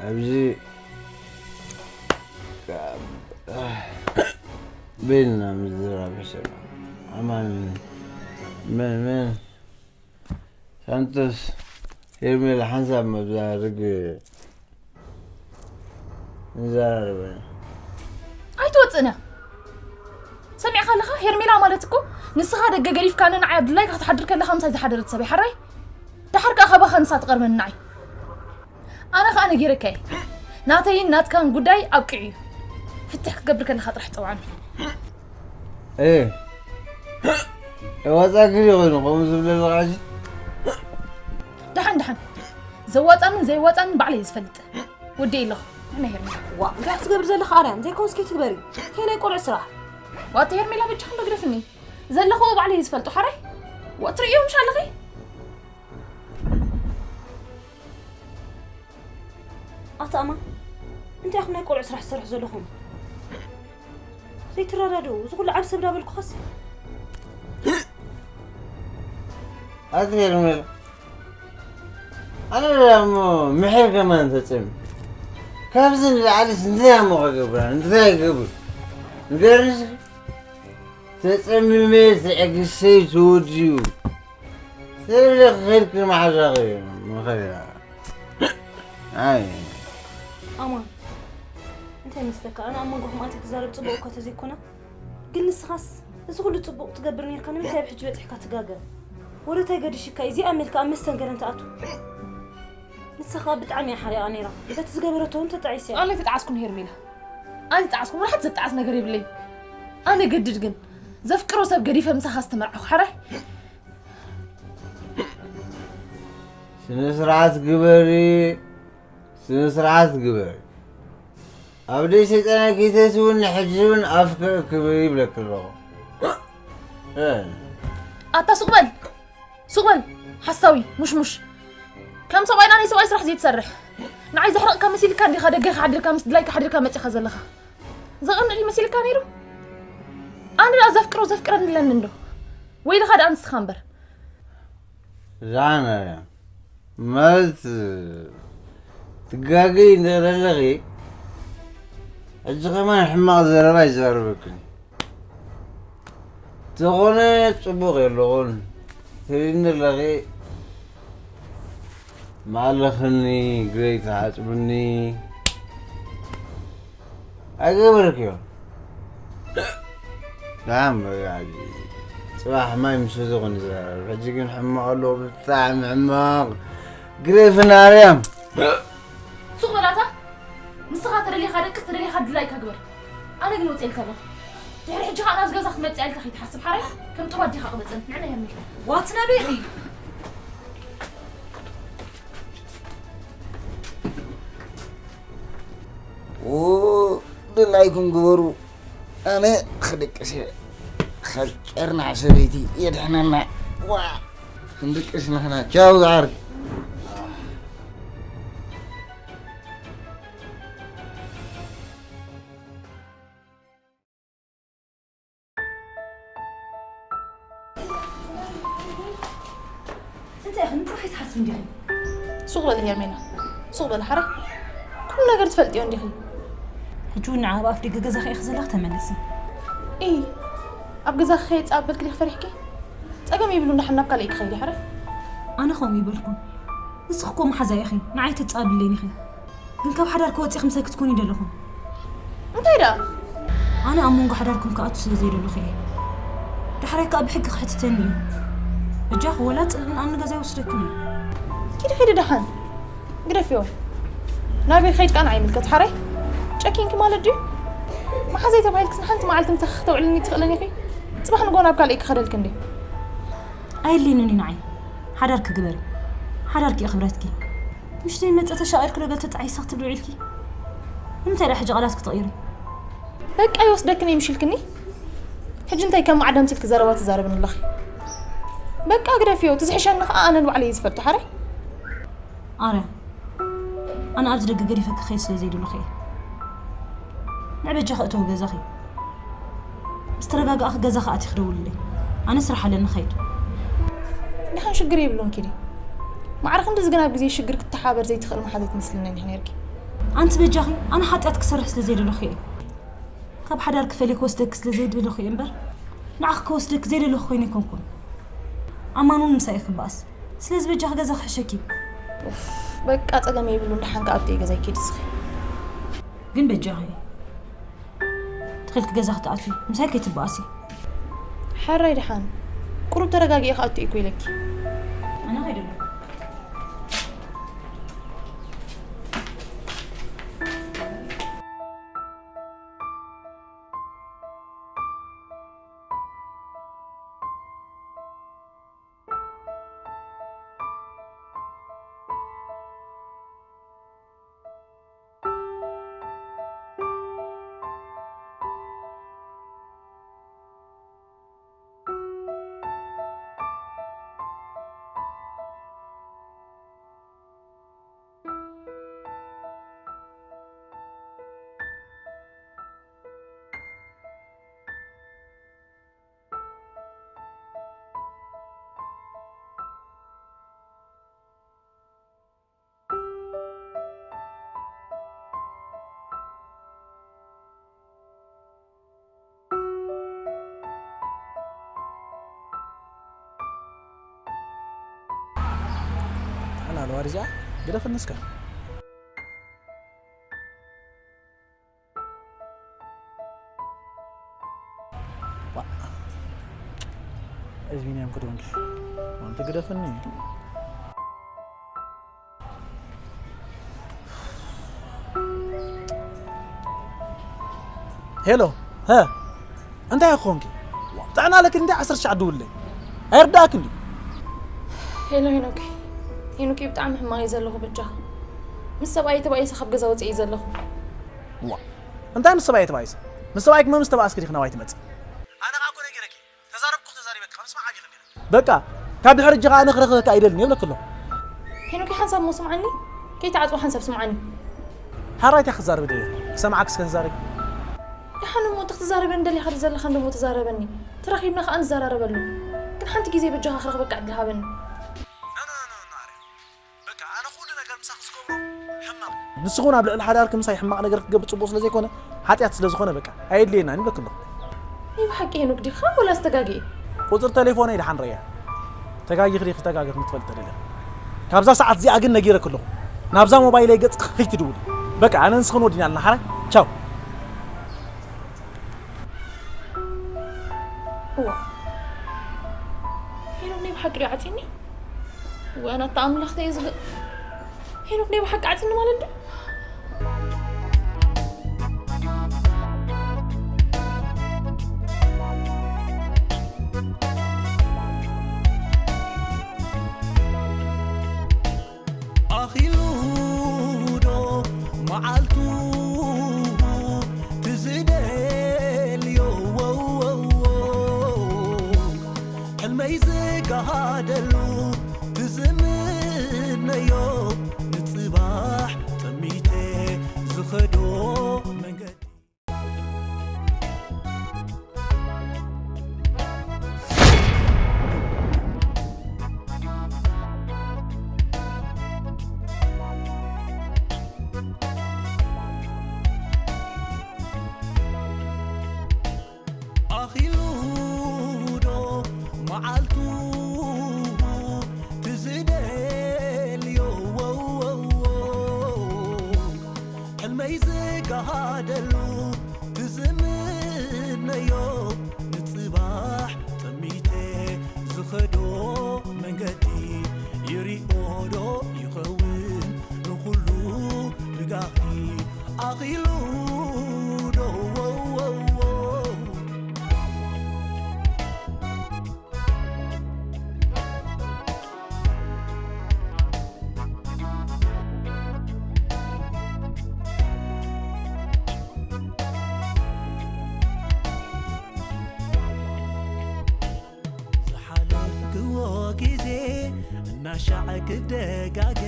ኣብዚ በይንና ምዝራብ ይሰማ ኣማን መን መን ሳንቶስ ሄርሜላ ሓንሳብ መብዛ ርግ ንዘራረበ ኣይትወፅእና ሰሚዕካ ኣለኻ ሄርሜላ ማለት እኮ ንስኻ ደገ ገዲፍካኒ ንዓይ ኣብ ድላይካ ክትሓድር ከለኻ ምሳይ ዝሓደረት ሰብ ሓራይ ደሓር ከዓ ካባኻ ንሳ ትቐርበኒ ንዓይ ኣነ ከዓ ነጊረካ እየ ናተይን ናትካን ጉዳይ ኣብቂዑ እዩ ፍትሕ ክትገብር ከለኻ ጥራሕ ፀውዓኒ እ ወፃ ግዜ ኮይኑ ከምኡ ዝብለሉ ቃልሲ ደሓን ደሓን ዘዋፃንን ዘይዋፃንን ባዕለይ ዝፈልጥ ወዲ ኣለኹ ኣነ ሄርሜላ ዋ እንታይ ክትገብር ዘለኻ ኣርያም ዘይኮንስ ከይትግበሪ ከይ ናይ ቆልዑ ስራሕ ዋተ ሄርሜላ በጃ ክንዶ ግደፍኒ ዘለኽዎ ባዕለይ ዝፈልጦ ሓራይ ዋ ትርእዮ ምሽ ኣለኺ ኣታማ እንታይ ኢኹም ናይ ቆልዑ ስራሕ ትሰርሑ ዘለኹም ዘይትረዳድኡ እዚ ኩሉ ዓብ ሰብ ዳበልኩኸስ ኣቲ ሄርሜላ ኣነ ደኣ እሞ ምሒር ከማን ተጸም። ካብዚ ንላዕሊ እንታይ እሞ ክገብር? እንታይ ክገብር? ንገርኒ እስኪ። ተጸሚመ ትዕግስተይ ተወዲኡ። ስለዚ ክኸድኪ መሓዛኺ ምኸዳ። ኣይ። ኣማን፣ እንታይ ይመስለካ? ኣነ ኣብ መንጎኹም ኣትየ ክዛረብ ጽቡቕ እኳ ተዘይኮነ፣ ግን ንስኻስ እዚ ኩሉ ጽቡቕ ትገብር ኔርካ፣ ንምንታይ ኣብ ሕጂ በጺሕካ ትጋገ? ወረታይ ገዲሽካ፣ እዚኣ መልካ ኣብ መስተንገረን ትኣቱ? ንሳ ኸኣ ብጣዕሚ እያ ሓሪቓ ነይራ። በቲ ዝገበረቶ እውን ተጣዒሳ እያ። ኣነ ኣይተጣዓስኩን ሄርሜላ። ኣይተጣዓስኩን፣ ወላ ሓንቲ ዘጣዓስ ነገር የብለይን። ኣነ ገድድ ግን ዘፍቅሮ ሰብ ገዲፈ ምሳኻ ዝተመርዓኹ ሓራይ። ስነ ስርዓት ግበሪ፣ ስነ ስርዓት ግበሪ። ኣብ ደይ ሰይጣን ጌተስ እውን ንሕጂ እውን ኣፍከ ክብሪ ይብለክ ኣለኹ። እ። ኣታ ሱቕ በል፣ ሱቕ በል፣ ሓሳዊ፣ ሙሽሙሽ። ከም ሰብኣይ ናይ ሰብኣይ ስራሕ ዘይትሰርሕ። ንዓይ ዘሕረቕካ መሲልካ እንዲኻ ደገኻ ሓዲርካ ምስ ድላይካ ሓዲርካ መጺኻ ዘለኻ። ዘቐንእ ድዩ መሲልካ ነይሩ? ኣነ ደኣ ዘፍቅሮ ዘፍቅረኒ ኣለኒ እንዶ? ወይልኻ ደኣ ንስኻ እምበር። እዛ ማርያም፣ ማለት ትጋገይ እንድሕር ኣለኺ፣ ሕጂ ከማን ሕማቕ ዘረባ ይዛረበክን። ተኾነ ጽቡቕ የለኹን። ትሪኒ ኣለኺ፣ ማለኽኒ፣ ግረይ ትሓጽብኒ። ኣይገበርክዮ። ደሓን በቃ፣ ሕጂ ጽባሕ ማይ ምስ ዝኾነ ይዛረብ። ሕጂ ግን ሕማቕ ኣለኹ፣ ብጣዕሚ ሕማቕ። ግረይ ፍናርያም። ሱቕ በላታ። ንስኻ ተደሊኻ ደቅስ፣ ተደሊኻ ድላይካ ግበር። ኣነ ግን ወፅኤልካ ኣለኹ። ድሕሪ ሕጂ ኸዓ ናብዚ ገዛ ክትመፅእ ኢልካ ከይትሓስብ ሓራይ። ከም ጥሩ ኣዴኻ ቅበፀን። ንዕና የርሜል። ዋት ነቢዒ። ኦ፣ ድላይኩም ግበሩ። ኣነ ክድቅስ እየ። ካብ ጨርናዕ ሰበይቲ የድሕነና። ዋ፣ ክንድቅስ ንሕና። ቻው ዝዓርከይ። እንታይ ኢኺ ንጥራሕ ኣይትሓስቢ እንዲኺ? ሱቕ በሊ ሄርሜላ፣ ሱቕ በሊ ሓራይ። ኩሉ ነገር ትፈልጥዮ እንዲኺ። ሕጂ እውን ንዓ ኣብ ኣፍ ደገ ገዛኺ ኢኺ ዘለኺ፣ ተመለሲ። እይ፣ ኣብ ገዛኺ ከየጻበልኪ ዲኺ ፈሪሕኪ? ጸገም የብሉን፣ ደሓን ናብ ካልእ ክኸይድ እየ ሓራይ። ኣነ ከምኡ ይበልኩን። ንስኺ እኮ መሓዛይ ኢኺ፣ ንዓይ ተጻብለይን ኢኺ። ግን ካብ ሓዳር ክወጽእ ምሳይ ክትኮኒ ደለኹም። እንታይ ደኣ? ኣነ ኣብ መንጎ ሓዳርኩም ክኣቱ ስለ ዘይደለኹ እየ። ዳሕራይ ከኣ ብሕጊ ክሕትተኒ እዩ። በጃኺ ወላ ጽልእን ኣነ ገዛ ይወስደክን እዩ። ኪዲ ኪዲ ደሓን ግደፍዮ። ናበይ ከይድ ከኣ ንዓይ ይምልከት ሓራይ። ጨኪንኪ ማለት ድዩ? መሓዘይ ተባሂልክስ ንሓንቲ መዓልቲ ምሳኺ ክተውዕልኒ ትኽእልን ኢኺ? ጽባሕ ንግሆ ናብ ካልእ ክኸደልኪ እንዴ? ኣየድልየንን እዩ ንዓይ። ሓዳርኪ ግበሪ። ሓዳርኪ እዩ ክብረትኪ። ምሽተይ መጸ ተሻቒርኪ ዶ ገለ ተጣዒሳ ክትብሊ ውዒልኪ? ንምንታይ ደኣ ሕጂ ቃላት ክትቕይሪ? በቃ ይወስደክን እዩ ምሽ ኢልክኒ? ሕጂ እንታይ ከም ማዕዳ ኣምሲልኪ ዘረባ ትዛረብኒ ኣለኺ? በቃ ግደፍዮ፣ እቲ ዝሕሸኒ ከኣ ኣነ ንባዕለይ እየ ዝፈልጦ ሓራይ። ኣረ፣ ኣነ ኣብዚ ደገ ገዲፈኪ ክኸይድ ስለ ዘይደለኹ እየ። ንዕ በጃኺ እተዊ ገዛኺ። ምስ ተረጋጋእኺ ገዛኺ ኣቲኺ ደውልለይ። ኣነ ስራሕ ኣለኒ ክኸይድ። ደሓን ሽግር የብሉን ኪዲ። ማዕረ ክንድዚ ግን ኣብ ግዜ ሽግር ክትተሓባበር ዘይትኽእል መሓዘት ትመስልኒ እንዲኺ ነይርኪ። ኣንቲ በጃኺ ኣነ ሓጢኣት ክሰርሕ ስለ ዘይደለኹ እየ። ካብ ሓዳር ክፈልየ ክወስደኪ ስለ ዘይደለኹ እየ እምበር ንዓኺ ክወስደኪ ዘይደለኹ ኮይነ ኣይኮንኩን። ኣማን እውን ምሳይ እዩ ክበኣስ። ስለዚ በጃኺ ገዛኺ ሕሸኪ። ኡፍ፣ በቃ ጸገም የብሉን፣ ደሓን ከኣ ኣብቲ ገዛይ ኪዲ እስኺ። ግን በጃኺ ተኺልኪ ገዛ ክትኣትዊ ምሳይ ከይትበኣሲ። ሕራይ ደሓን ቁሩብ ተረጋጊኤ ክኣቱ እኮ ኢለኪ። ኣነ ከይደ ኣለኹ። ኣና ለዋርጃ ግደፍኒ እስከ። ዋ። እዚ ቢንያም ክድወንኪ። ኣንቲ ግደፍኒ። ሄሎ፣ ሀ፣ እንታይ ኮንኪ? ጥዕና ኣለኪ እንዴ? ዓሰርተ ሸዓ ደውለይ። ኣይርዳእክ እንዴ? ሄሎ ሄኖክ፣ ሄኖክ፣ ብጣዕሚ ሕማቕ እየ ዘለኹ በጃኻ። ምስ ሰብኣይ ተባኢሰ ካብ ገዛ ወፅእ እየ ዘለኹ። ዋ፣ እንታይ ምስ ሰብኣይ ተባኢሰ? ምስ ሰብኣይ ክመምስ ተባእስኪ ዲኺ ናባይ ትመጽእ? ኣነ ኸኣ እኮ ነጊረኪ፣ ተዛረብኩ ተዛሪበኪ፣ ካብ ምስማዕ ዓጊ ከቢረ። በቃ፣ ካብ ድሕሪ እጅኻ ኣነ ክረኽበካ ኣይደልን እየ ብለኪ ኣለኹ። ሄኖክ፣ ሓንሳብ እሞ ስምዓኒ፣ ከይትዓጽዎ ሓንሳብ ስምዓኒ። ሓራይ እንታይ ክትዛረቢ ደሊኺ? ክሰምዓኪ እስከ ተዛረቢ። ደሓን እሞ፣ እንተ ክትዛረበኒ ደሊኻ ድዩ ዘለኻ እንዶ እሞ ተዛረበኒ። ተራኺብና ኸኣ ንዘራረበሉ። ግን ሓንቲ ግዜ በጃኻ ክረኽበካ ዕድል ሃበኒ። ኖ፣ ኖ፣ ኖ፣ ኖ፣ ኣረ። በቃ፣ ኣነ ኩሉ ነገር ምሳኺ ዝገብሮ ሕማቕ እዩ። ንስኺ እውን ኣብ ልዕሊ ሓዳርኪ ምሳይ ሕማቕ ነገር ክትገብሪ ጽቡቕ ስለ ዘይኮነ፣ ሓጢኣት ስለ ዝኾነ፣ በቃ፣ ኣየድልየናን ይብለኪ ኣለኹ። ናይ ብሓቂ ሄኖክ ዲኻ ወላስ ተጋግየ? ቁጽሪ ተሌፎነይ ደሓን ረያ። ተጋጊኺ ዲኺ ተጋጊኺ ክትፈልጢ ተደሊኺ። ካብዛ ሰዓት እዚኣ ግን ነጊረኪ ኣለኹ። ናብዛ ሞባይለይ ገጽ ከይትድውሊ። በቃ፣ ኣነ ንስኽን ወዲና ኣለና። ሓራይ፣ ቻው። እዋ። ሄኖክ ናይ ብሓቂ ድዩ ዓጺኒ? ወይ ኣነ ኣታ ኣምላኽ ተየ ዝግ-፣ ሄኖክ ናይ ብሓቂ ዓጺኒ ማለት ድዩ? ኣኺሉ ዶ መዓልቱ ትዝደልዮ? ሕልመይ ዝጋሃደሉ ትዝምነዮ፣ ንጽባሕ ጠሚተ ዝኸዶ መንገዲ። ኣኺሉ ዶ መዓልቱ ትዝደልዮ? ሕልመይ ዝጋሃደሉ ትዝምነዮ፣ ንጽባሕ ጠሚተ ዝኸዶ መንገዲ ይሪኦ ዶ ይኸውን ንኹሉ ብጋህዲ? ኣኺሉ ዶ? ዝሓለፍክዎ ግዜ እናሻዕ ክደጋገም፣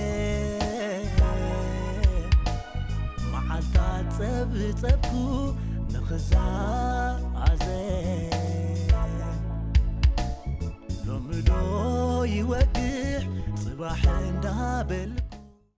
መዓልታት ጸብጸብኩ ንኽዛዘም። ሎሚ ዶ ይወግሕ ጽባሕ እንዳበልኩ